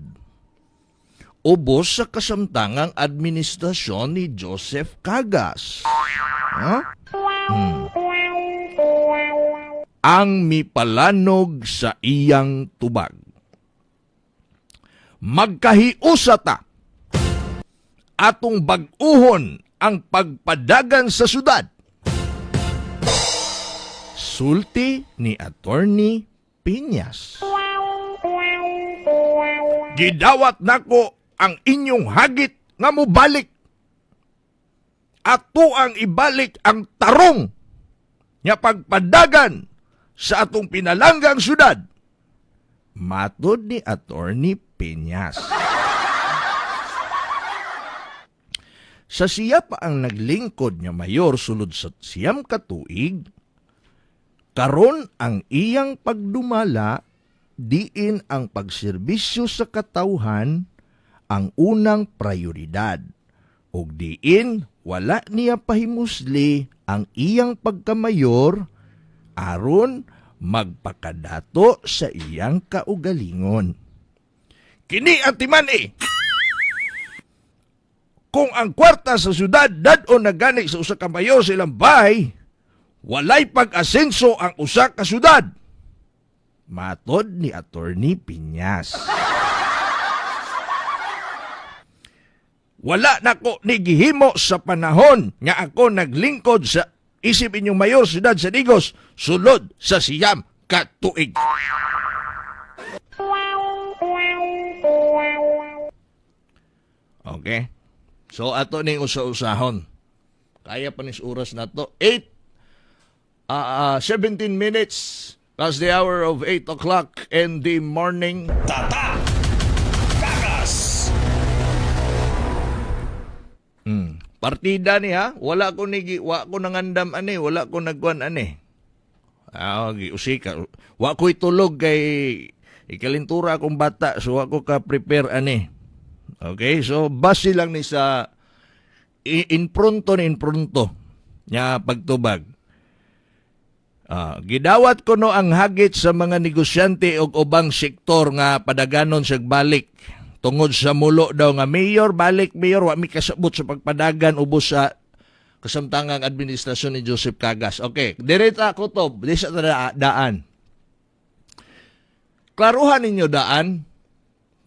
Ubos sa kasamtangang administrasyon ni Joseph Cagas. Huh? Ang mipalanog sa iyang tubag. "Magkahiusa ta. Atong bag-uhon ang pagpadagan sa syudad," sulti ni Attorney Piñas. "Gidawat nako ang inyong hagit nga mobalik. Ato ang ibalik ang tarong nga pagpadagan sa atong pinalanggang syudad," matod ni Attorney Piñas. Sa siya pa ang naglingkod nga mayor sulod sa 9 ka tuig, karon ang iyang pagdumala diin ang pagserbisyo sa katawhan ang unang prioridad ug diin wala niya pahimusli ang iyang pagkamayor aron magpakadato sa iyang kaugalingon. "Kini ang timan-i. Kung ang kwarta sa syudad dad-on na gani sa usa ka mayor sa ilang bahay, walay pag-asenso ang usa ka syudad," matod ni Attorney Piñas. "Wala nako ni gihimo sa panahon nga ako naglingkod sa isip inyong mayor syudad sa Digos sulod sa 9 ka tuig." Okay. So ato ning usa-usahon. Kaya pa nis oras na to. 8 17 minutes past the hour of 8 o'clock in the morning. Tata! Kagas! Partida ni ha, wala ko ni wa ko nangandam ani, wala ko nagkuan ani. Ah, usika. Wa ko itulog kay ikalintura akong bata, so wa ko ka prepare ani. Okay, so base lang ni sa in pronto ni in pronto nya pagtubag. Gidawat ko no ang hagit sa mga negosyante og ubang sektor nga padaganon sa balik tungod sa mulo daw nga "Mayor, balik mayor, wa mi kasabot sa pagpadagan ubos sa kasamtangang administrasyon ni Joseph Cagas." Okay, direta ko to, di sa daan. Klaruhan ninyo daan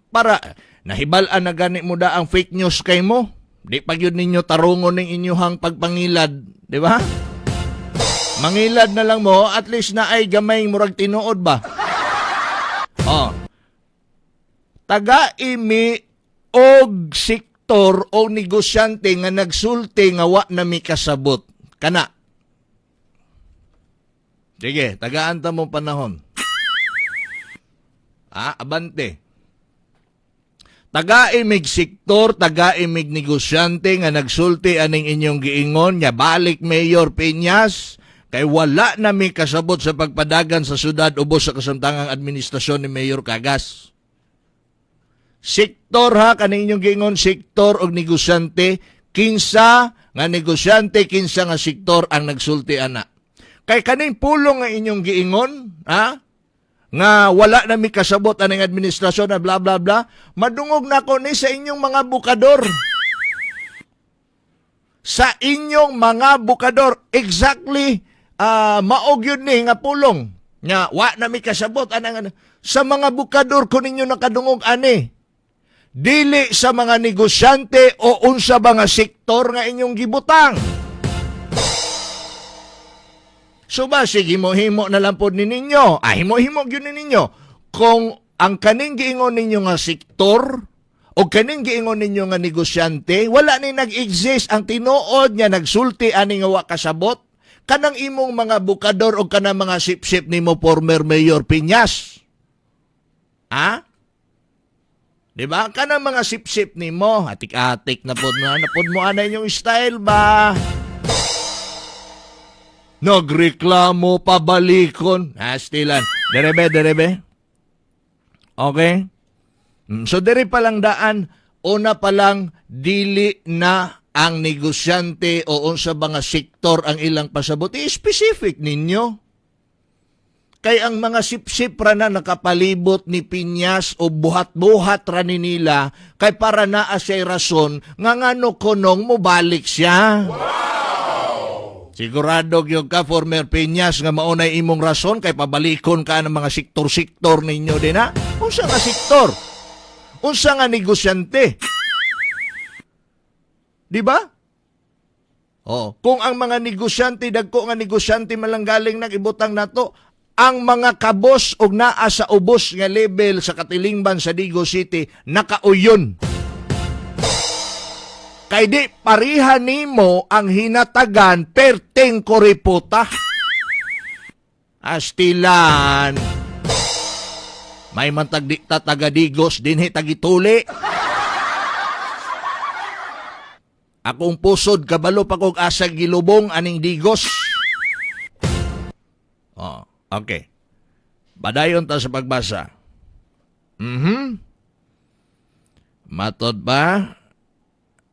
para nahibal-an na gani mo da ang fake news kay mo. Di pa gyud ninyo tarungon ning inyuhang pagpangilad, di ba? Mangilad na lang mo, at least na ay gamay murag tinuod ba? Oh. Taga imi og sektor o negosyante nga nagsulti nga wa na mi kasabot. Kana. Sige, tagaan ta mo panahon. Ah, abante. Taga imig sektor, taga imig negosyante nga nagsulti aning inyong giingon nga "Balik Mayor Peñas kay wala na mi kasabot sa pagpadagan sa syudad ubos sa kasamtangang administrasyon ni Mayor Cagas." Sektor ha, kaning inyong giingon, sektor og negosyante, kinsa nga negosyante, kinsa nga sektor ang nagsulti ana? Kay kaning pulong nga inyong giingon, ha? Nga wala na mi kasabot aning administrasyon na bla bla bla, madungog nako ni sa inyong mga bukador. Sa inyong mga bukador. Exactly, mao gyud ni nga pulong. Nga, wa na mi kasabot. Anang, ano. Sa mga bukador ko ninyo nakadungog ani. Dili sa mga negosyante o unsa ba nga sektor nga inyong gibutang. So ba, sige, himo-himo na lang pod ni ninyo. Ah, himo-himo gyud ni ninyo. Kung ang kaning giingon ninyo nga sektor o kaning giingon ninyo nga negosyante, wala ni nag-exist. Ang tinuod nga nagsulti ani nga wa kasabot, kanang imong mga bukador o kanang mga sip-sip nimo, former Mayor Piñas. Ha? Di ba? Kanang mga sip-sip nimo, atik-atik na pod mo ana inyong style ba? Nagreklamo pabalikon. Astilan. Derebe, derebe. Okay? So diri pa lang daan, una pa lang dili na ang negosyante o unsa ba nga sektor ang ilang pasabot. I-specific ninyo. Kay ang mga sipsip ra na nakapalibot ni Piñas o buhat-buhat ra ni nila kay para naa siya'y rason nga ngano kunong mobalik siya. Sigurado gyud ka, former Piñas, nga maunay imong rason kay pabalikon ka ng mga sektor-sektor ninyo din ha? Unsa nga sektor? Unsa nga negosyante? Di ba? Oh, kung ang mga negosyante, dagko nga negosyante man lang galing nag-ibutang nato, ang mga kabos og naa sa ubos nga level sa katilingban sa Digos City nakauyon. Kay di pariha nimo ang hinatagan perteng koripota. Astilan. May mantag di ta taga Digos dinhi tagituli. Akong pusod kabalo pa kog asa gilubong aning Digos. Oh, okay. Padayon ta sa pagbasa. Matod ba?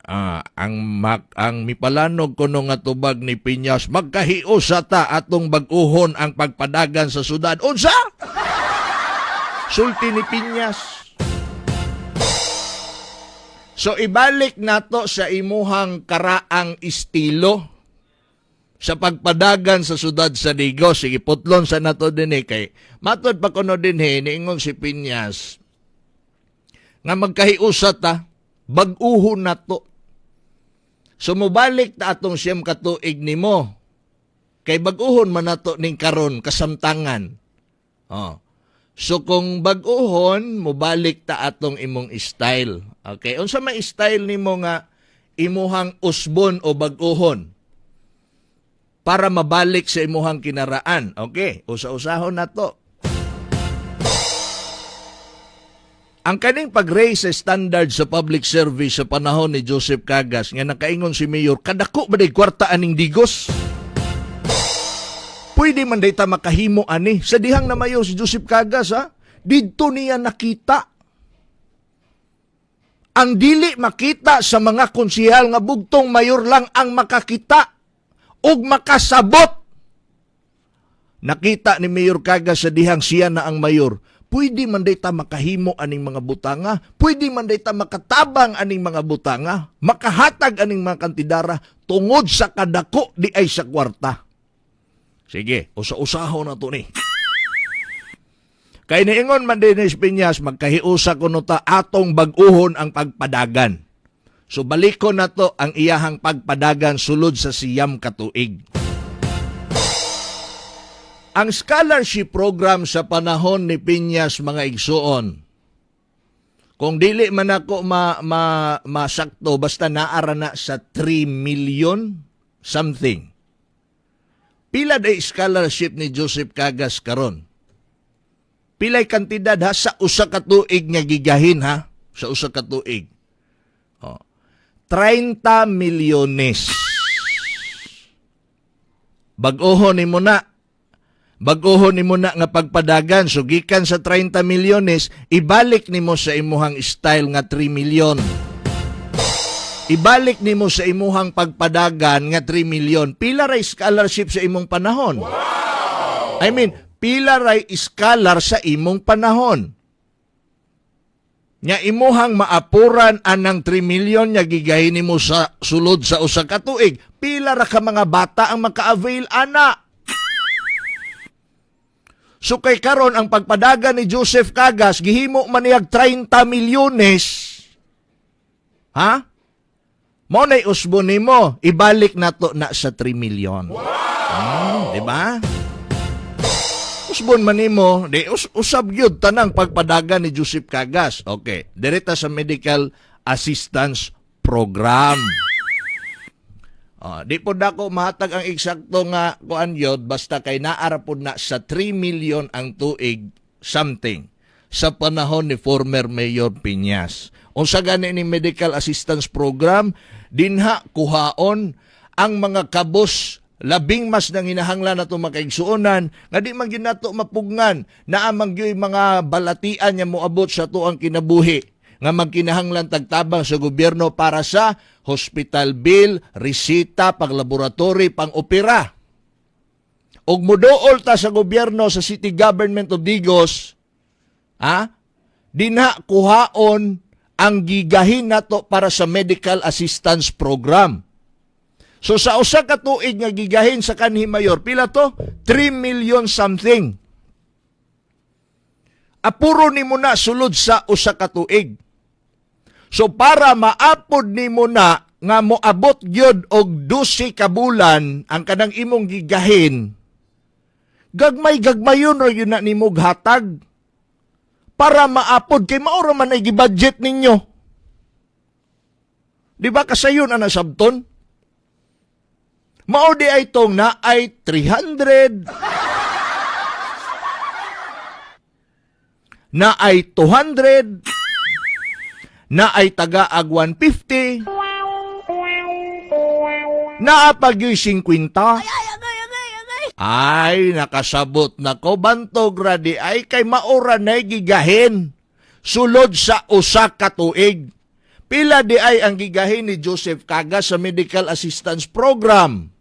Ah, ang mipalanog kuno nga tubag ni Piñas, magkahiusa ta, atong bag-uhon ang pagpadagan sa syudad. Unsa? Sulti ni Piñas. So ibalik nato sa imuhang karaang estilo sa pagpadagan sa syudad sa Digos. Sige, putlon sa nato dinhi kay matod pa kuno dinhi niingon si Piñas nga magkahiusa ta, bag-uhon nato. So mobalik ta atong 9 ka tuig nimo. Kay bag-uhon man nato ning karon kasamtangan. Oh. So kung bag-uhon, mobalik ta atong imong style. Okay, unsa may style nimo nga imuhang usbon o bag-uhon para mabalik sa imuhang kinaraan? Okay, usa-usahon na to. Ang kaning pag-raise sa standard sa public service sa panahon ni Joseph Cagas nga nakaingon si Mayor, kadako ba day kwarta aning Digos? Pwede man day ta makahimo ani. Sa dihang na mayor si Joseph Cagas, ha? Didto niya nakita. Ang dili makita sa mga konsehal nga bugtong mayor lang ang makakita ug makasabot. Nakita ni Mayor Cagas sa dihang siya na ang mayor. Pwede man day ta makahimo aning mga butanga, pwede man day ta makatabang aning mga butanga, makahatag aning mga kantidara tungod sa kadako di ay sa kwarta. Sige, usa-usaho na to ni. Kay niingon man din ni Piñas, magkahiusa kuno ta, atong bag-uhon ang pagpadagan. So balikon na to ang iyahang pagpadagan sulod sa 9 ka tuig. Ang scholarship program sa panahon ni Piñas, mga igsuon, kung dili man ako masakto, basta naara na sa 3 million something. Pila day scholarship ni Joseph Cagas karon? Pilay kantidad ha sa usa ka tuig nga gigahin ha, sa usa ka tuig. Oh. 30 milyones. Bag-ohon nimo na. Bag-ohon nimo na nga pagpadagan. So gikan sa 30 milyones, ibalik nimo sa imuhang style nga 3 milyon. Ibalik nimo sa imuhang pagpadagan nga 3 milyon. Pila ray scholarship sa imong panahon? I mean, pila ray scholar sa imong panahon? Nya imuhang maapuran anang 3 million nya gigahin nimo sa sulod sa usa ka tuig. Pila ra ka mga bata ang maka-avail ana? So kay karon ang pagpadagan ni Joseph Cagas gihimo man niyag 30 milyones. Ha? Mao nay usbo nimo, ibalik nato na sa 3 million. Di ba? Usbon man nimo, di usab gyud tanang pagpadagan ni Joseph Cagas. Okay, direta sa medical assistance program. Ah, di po dako mahatag ang eksakto nga kuan yod, basta kay naara pod na sa 3 million ang tuig something sa panahon ni former Mayor Piñas. Unsa gani ni medical assistance program, dinha kuhaon ang mga kabos labing mas nang hinahanglan nato makaigsuonan nga di man gyud nato mapugngan, naa man gyud mga balatian nga moabot sa atuang kinabuhi nga magkinahanglan tagtabang sa gobyerno para sa hospital bill, resita, panglaboratory, pang-opera. Og mudool ta sa gobyerno sa City Government of Digos, ha? Dinha kuhaon ang gigahin nato para sa medical assistance program. So sa usa ka tuig nga gigahin sa kanhi mayor, pila to? 3 million something. Apuro nimo na sulod sa usa ka tuig. So para maapod nimo na nga moabot gyud og 12 ka bulan ang kanang imong gigahin, gagmay-gagmayon ra gyud na nimo hatag para maapod kay mao ra man ay gibudget ninyo. Di ba kasayon ana sabton? Mao di ay tong na ay 300, na ay 200, na ay taga-ag 150, naa pa gyuy 50. Ay, nakasabot na ko, bantog ra di ay kay maura na gigahin sulod sa usa ka tuig. Pila di ay ang gigahin ni Joseph Cagas sa Medical Assistance Program?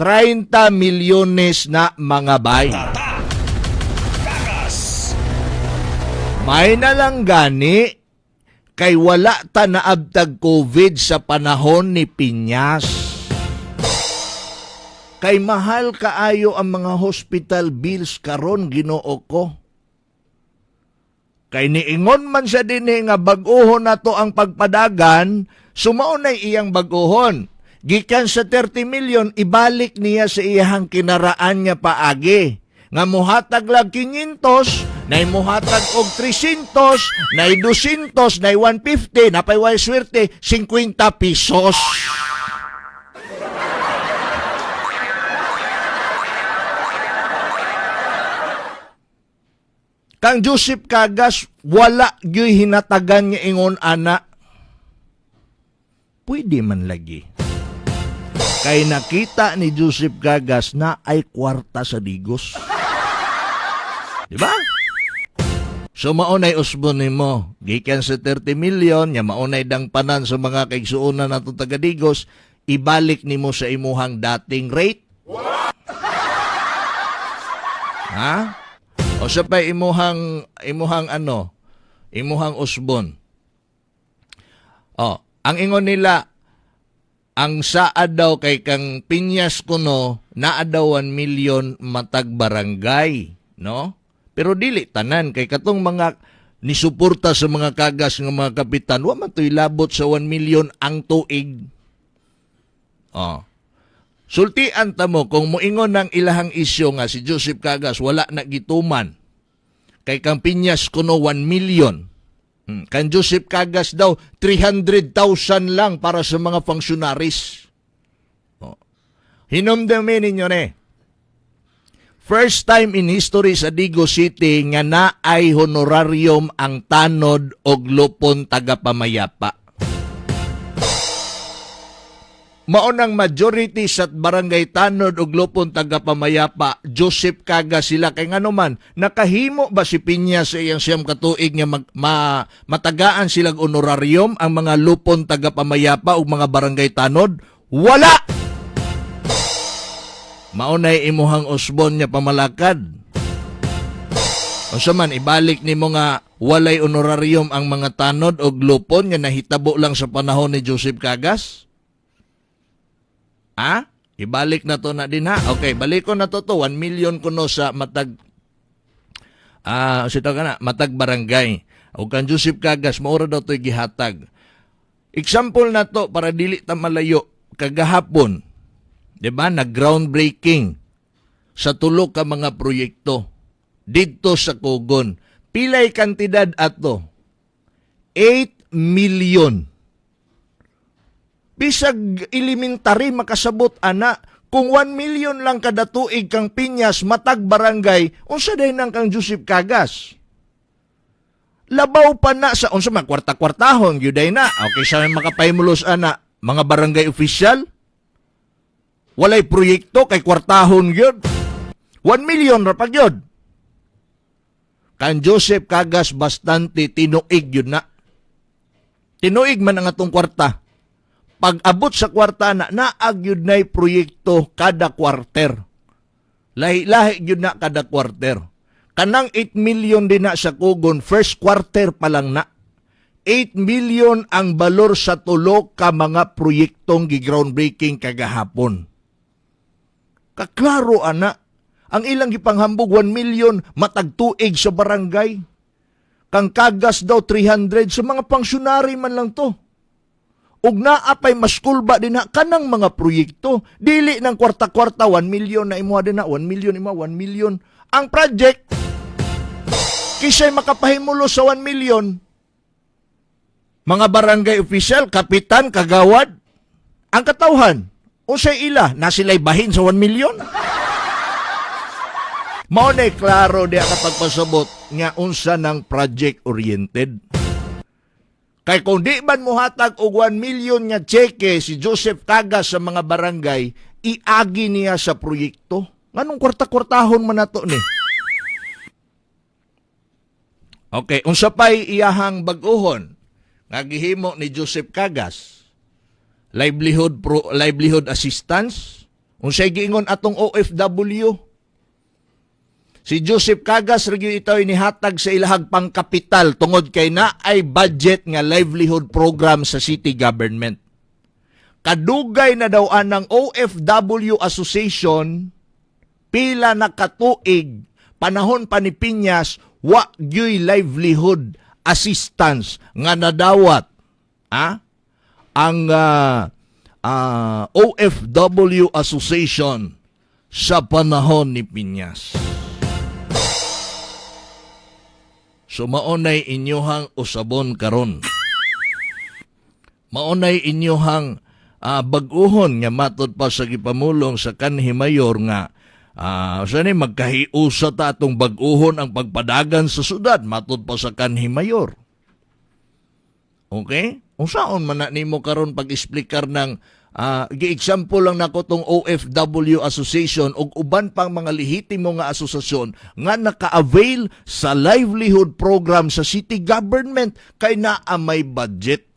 30 milyones na mga bay. May na lang gani kay wala ta naabtag COVID sa panahon ni Piñas. Kay mahal kaayo ang mga hospital bills karon, Ginoo ko. Kay niingon man siya dinhi nga bag-ohon nato ang pagpadagan, sumao nay iyang bag-ohon. Gikan sa 30 million, ibalik niya sa iyahang kinaraan nga paagi. Nga muhatag lag 500, nay muhatag og 300, nay 200, nay 150, napay way swerte, 50 pesos. Kang Joseph Cagas, wala gyuy hinatagan nga ingon ana. Pwede man lagi. Kay nakita ni Joseph Cagas na ay kwarta sa Digos. Di ba? So maunay usbon nimo, gikan sa 30 million, nya maunay dangpanan sa mga kaigsuonan nato taga Digos, ibalik nimo sa imuhang dating rate. Ha? O sa pa imuhang ano, imuhang usbon. O, ang ingon nila, ang saad daw kay kang Piñas kuno, naa daw 1 million matag barangay, no? Pero dili tanan kay katong mga nisuporta sa mga Cagas nga mga kapitan, wa man to'y labot sa 1 million ang tuig. O. Sultian ta mo kung moingon ng ilahang isyo nga si Joseph Cagas wala na gituman. Kay kang Piñas kuno 1 million. Kan Joseph Cagas daw 300,000 lang para sa mga functionaries. Oh. Hinumdumin ninyo ne. First time in history sa Digos City nga naay honorarium ang tanod og lupon tagapamayapa. Maunang majority sa barangay tanod og lupon tagapamayapa, Joseph Cagas sila. Kay ngano man, nakahimo ba si Piñas sa iyang 9 ka tuig nga matagaan silang honorarium ang mga lupon tagapamayapa ug mga barangay tanod? Wala! Maunay imuhang usbon nga pamalakad. Unsa man ibalik nimo nga walay honorarium ang mga tanod o lupon nga nahitabo lang sa panahon ni Joseph Cagas? Ha? Ibalik na to na din ha. Okay, balikon na to to 1 million kuno sa matag sito ka na, matag barangay. O kan Joseph Cagas, maura daw to'y gihatag. Example na to para dili ta malayo kagahapon. 'Di ba? Nag groundbreaking sa tulo ka mga proyekto didto sa Cogon. Pilay kantidad ato? 8 million. Bisag elementary makasabot ana, kung 1 million lang kada tuig kang Piñas matag barangay, unsa day nang kang Joseph Cagas? Labaw pa na sa unsa man kwarta-kwartahon gyud na. Okay, sa may makapahimulos ana, mga barangay official walay proyekto kay kwartahon gyud. 1 million ra pa gyud. Kan Joseph Cagas bastante tinuig gyud na. Tinuig man ang atong kwarta. Pag abot sa kwarta na, naag gyud na'y proyekto kada quarter. Lahi-lahi gyud na kada quarter. Kanang 8 million din na sa Cogon, first quarter pa lang na. 8 million ang balor sa tulo ka mga proyektong gi-groundbreaking kagahapon. Kaklaro ana. Ang ilang gipanghambog 1 million matag tuig sa barangay. Kang Cagas daw 300 sa mga pangsyonary man lang to. Ug naa pay mas kulba din na kanang mga proyekto. Dili ng kwarta-kwarta 1 million na imuha din na 1 million imuha 1 million. Ang project kisay makapahimulo sa 1 million. Mga barangay official, kapitan, kagawad, ang katawhan, unsay ila na sila'y bahin sa 1 million? Mao na klaro diha kapag pasabot nga unsa ng project oriented. Kay kung di man mohatag og 1 million nga tseke si Joseph Cagas sa mga barangay, iagi niya sa proyekto. Nganong kwarta-kwartahon man nato ni? Okay, unsa pay iyahang bag-ohon nga gihimo ni Joseph Cagas? Livelihood assistance? Unsay giingon atong OFW? Si Joseph Cagas ra gyud ito'y nihatag sa ilahag pangkapital tungod kay na ay budget nga livelihood program sa city government. Kadugay na daw anang OFW Association, pila na katuig panahon pa ni Piñas, wa gyuy livelihood assistance nga nadawat ang OFW Association sa panahon ni Piñas. So maunay inyohang usabon karon. Maunay inyohang bag-uhon nga matod pa sa gipamulong sa kanhi mayor nga sa ni magkahiusa ta atong bag-uhon ang pagpadagan sa syudad matod pa sa kanhi mayor. Okay? Unsaon man na nimo karon pag-explicar ng gi-example lang nako tong OFW Association ug uban pang mga lehitimo nga asosasyon nga naka-avail sa livelihood program sa city government kay naa may budget.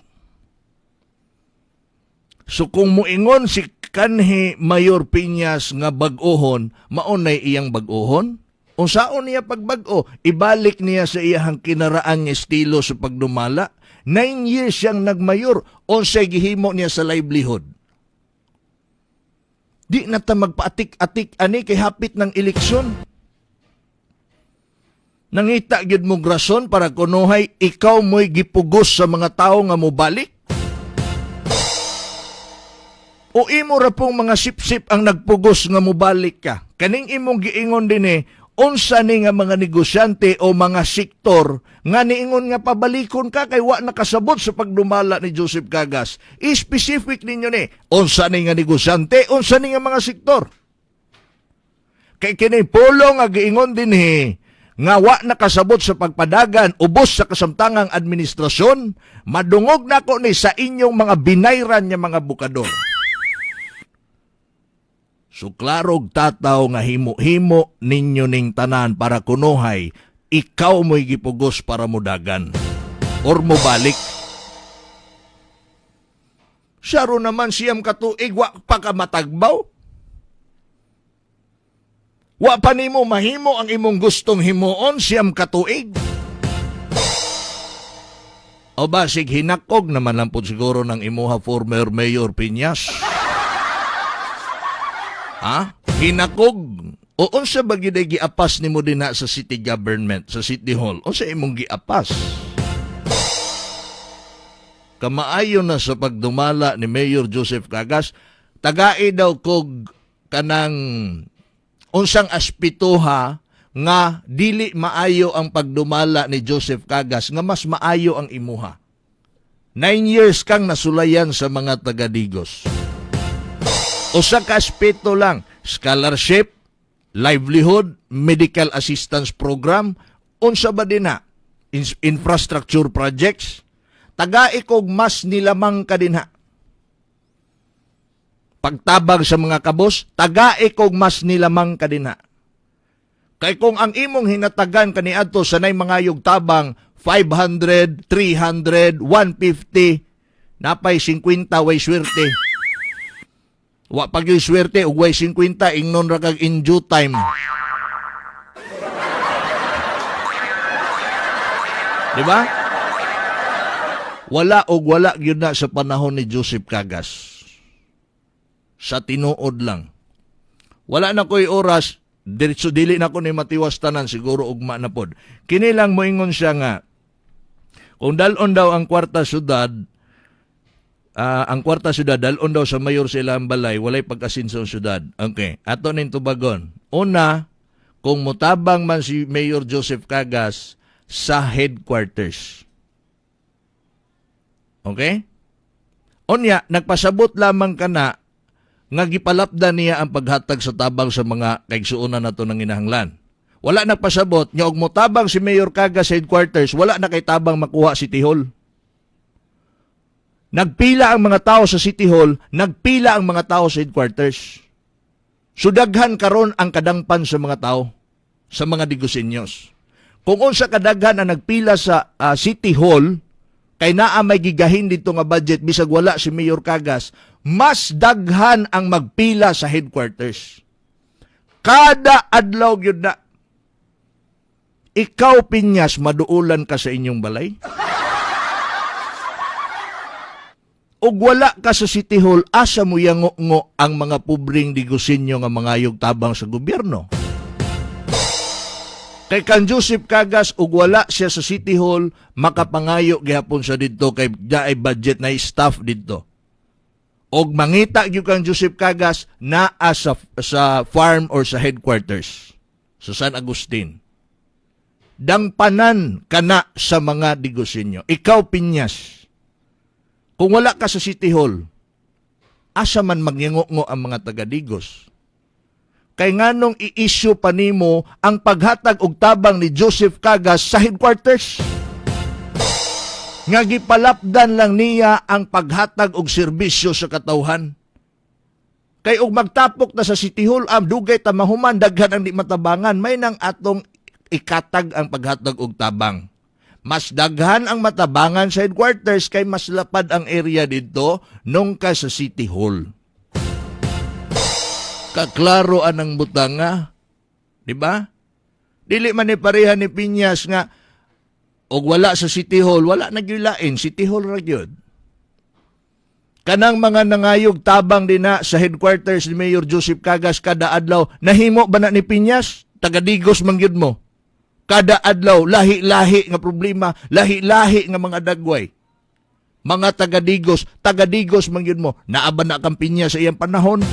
So kung muingon si kanhi Mayor Piñas nga bag-ohon, maunay iyang bag-ohon? Unsaon niya pagbag-o? Ibalik niya sa iyahang kinaraan nga estilo sa pagdumala. 9 years siyang nagmayor. Unsay gihimo niya sa livelihood? Di na ta magpaatik-atik ani kay hapit ng eleksyon. Nangita gyud mo rason para kunuhay ikaw mo'y gipugos sa mga tao nga mobalik? O imo ra pong mga sipsip ang nagpugos nga mobalik ka? Kaning imong giingon din eh, unsa ni nga mga negosyante o mga sektor nga niingon nga pabalikon ka kay wa nakasabot sa pagdumala ni Joseph Cagas? I-specific ninyo ni, unsa ni nga negosyante, unsa ni nga mga sektor? Kay kini pulong nga giingon dinhi nga wa nakasabot sa pagpadagan, ubos sa kasamtangang administrasyon, madungog nako ni sa inyong mga binayran nga mga bukador. So klarog tataw nga himo-himo ninyo ning tanan para kunuhay ikaw mo'y gipugos para mudagan or mobalik. Siya ro naman 9 katuig wa pa ka matagbaw. Wa pa nimo mahimo ang imong gustong himuon 9 ka tuig. O basig hinakog naman lang po siguro ng imuha, former Mayor Piñas. Ha? Hinakog. O unsa ba gyud ay giapas nimo dinha sa city government, sa City Hall? Unsa imong giapas? Kamaayo na sa pagdumala ni Mayor Joseph Cagas, tagai daw kog kanang unsang aspituha nga dili maayo ang pagdumala ni Joseph Cagas nga mas maayo ang imuha. 9 years kang nasulayan sa mga taga-Digos. Usa ka aspeto lang, scholarship, livelihood, medical assistance program, unsa ba din na? Infrastructure projects, tagai kog mas nilamang ka dinha. Pagtabang sa mga kabos, tagai kog mas nilamang ka dinha. Kay kung ang imong hinatagan kaniadto sa nay mangayog tabang 500, 300, 150, napay 50, way swerte. Wa pag yung swerte ug way 50, ingnon ra kag "in due time." Di ba? Wala og wala gyud na sa panahon ni Joseph Cagas. Sa tinuod lang. Wala na ko'y oras, diretso, dili na ko ni matiwas tanan, siguro ugma na pod. Kini lang, moingon siya nga kung dalon daw ang kwarta syudad, ang kwarta syudad dalon daw sa mayor sa ilang balay, walay pag-asinso ang syudad. Okay, ato ning tubagon. Una, kung mutabang man si Mayor Joseph Cagas sa headquarters. Okay? Unya, nagpasabot lamang kana nga gipalapdan niya ang paghatag sa tabang sa mga kaigsuonan nato ng inahanglan. Wala nagpasabot nga og motabang si Mayor Cagas sa headquarters, wala na kay tabang makuha City Hall. Nagpila ang mga tao sa City Hall, nagpila ang mga tao sa headquarters. So daghan karon ang kadangpan sa mga tao, sa mga Digusenyos. Kung unsa kadaghan ang nagpila sa City Hall, kay naa may gigahin dito nga budget bisag wala si Mayor Cagas, mas daghan ang magpila sa headquarters. Kada adlaw gyud na. Ikaw, Piñas, maduulan ka sa inyong balay? Og wala ka sa City Hall, asa mo yango-ngo ang mga pobreng Digusenyo nga mangayog tabang sa gobyerno? Kay kan Joseph Cagas, ug wala siya sa City Hall, makapangayo gihapon sa didto kay ay budget na staff didto. Og mangita gyud kang Joseph Cagas, naa sa farm or sa headquarters sa San Agustin. Dangpanan kana sa mga Digusenyo. Ikaw, Piñas, kung wala ka sa City Hall, asa man magyango ang mga taga-Digos? Kay nganong i-issue pa nimo ang paghatag og tabang ni Joseph Cagas sa headquarters? Nga gipalapdan lang niya ang paghatag og serbisyo sa katawhan. Kay og magtapok na sa City Hall, am dugay ta mahuman, daghan ang di matabangan, may nang atong ikatag ang paghatag og tabang. Mas daghan ang matabangan sa headquarters kay mas lapad ang area didto nung ka sa City Hall. Kaklaro anang butanga. Di ba? Dili man ni pareha ni Piñas nga og wala sa City Hall, wala na gyud lain, City Hall ra gyud. Kanang mga nangayog tabang dinha sa headquarters ni Mayor Joseph Cagas kada adlaw, nahimo ba na ni Piñas? Taga-Digos man gyud mo. Kada adlaw, lahi-lahi nga problema, lahi-lahi nga mga dagway. Mga taga-Digos, taga-Digos man gyud mo. Naa ba na kang Piñas sa iyang panahon?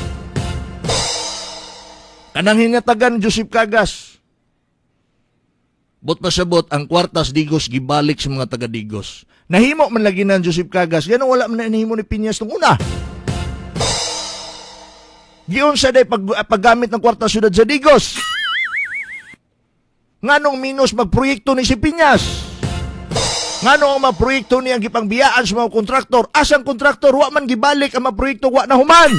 Kanang hinatagan Joseph Cagas. Buot pasabot, ang kwartas Digos gibalik sa mga taga-Digos. Nahimo man lagi ng Joseph Cagas, yan wala man na nahimo ni Piñas nung una. Giunsa day paggamit ng kwarta syudad sa Digos? Nganong minus magproyekto ni si Piñas? Ngano ang mga proyekto niya gipangbiyaan sa mga kontraktor? Asang kontraktor? Wa man gibalik ang mga proyekto, wa na human.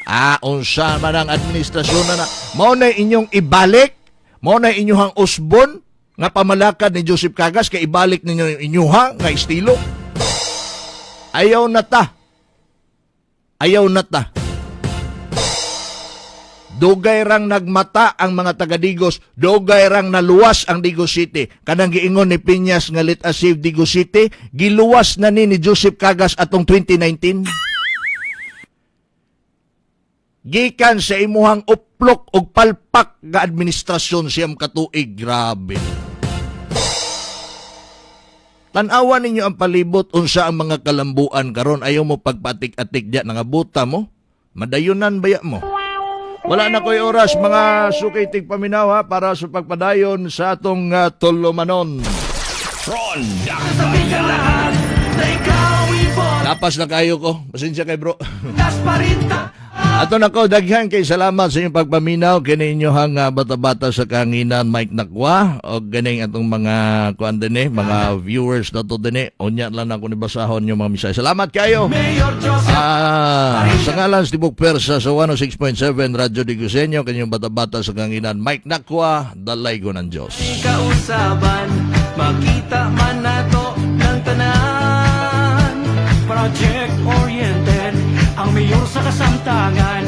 Ah, unsa man ang administrasyon na na. Mao na inyong ibalik, mao na inyong usbon nga pamalakad ni Joseph Cagas kay ibalik ninyo yung inyuha nga estilo. Ayaw na ta. Ayaw na ta. Dugay rang nagmata ang mga taga-Digos, dugay rang naluwas ang Digos City. Kanang giingon ni Piñas nga "Let us save Digos City," giluwas na ni Joseph Cagas atong 2019. Gikan sa imuhang uplok og palpak nga administrasyon 9 ka tuig, grabe. Tan-awa ninyo ang palibot, unsa ang mga kalambuan karon. Ayaw mo pagpatik-atik diya, nangabuta mo. Madayunan baya mo. Wala na ko'y oras, mga sukay tigpaminaw, ha, para sa pagpadayon sa atong tulumanon. Ronda. Sa tingkang lahat na ikaw iboto. Lapas na kayo ko. Pasensya kay bro. Gasparin tayo. Ato na ko, daghan kay salamat sa inyong pagpaminaw kini inyohang bata-bata sa kahanginan, Mike Nakwa, o ganing atong mga kuan dinhi, mga viewers na to dinhi. Unya lang ako ni basahon yung mga mensahe. Salamat kayo. Mayor Joseph Sa ngalan sa Tibok Persa sa 106.7 Radyo Diguseño, kanyang bata-bata sa kahanginan, Mike Nakwa, dalaygo ng Diyos. Kausaban, makita man nato ng tanan. Project oriented ang mayor sa kasamtangan.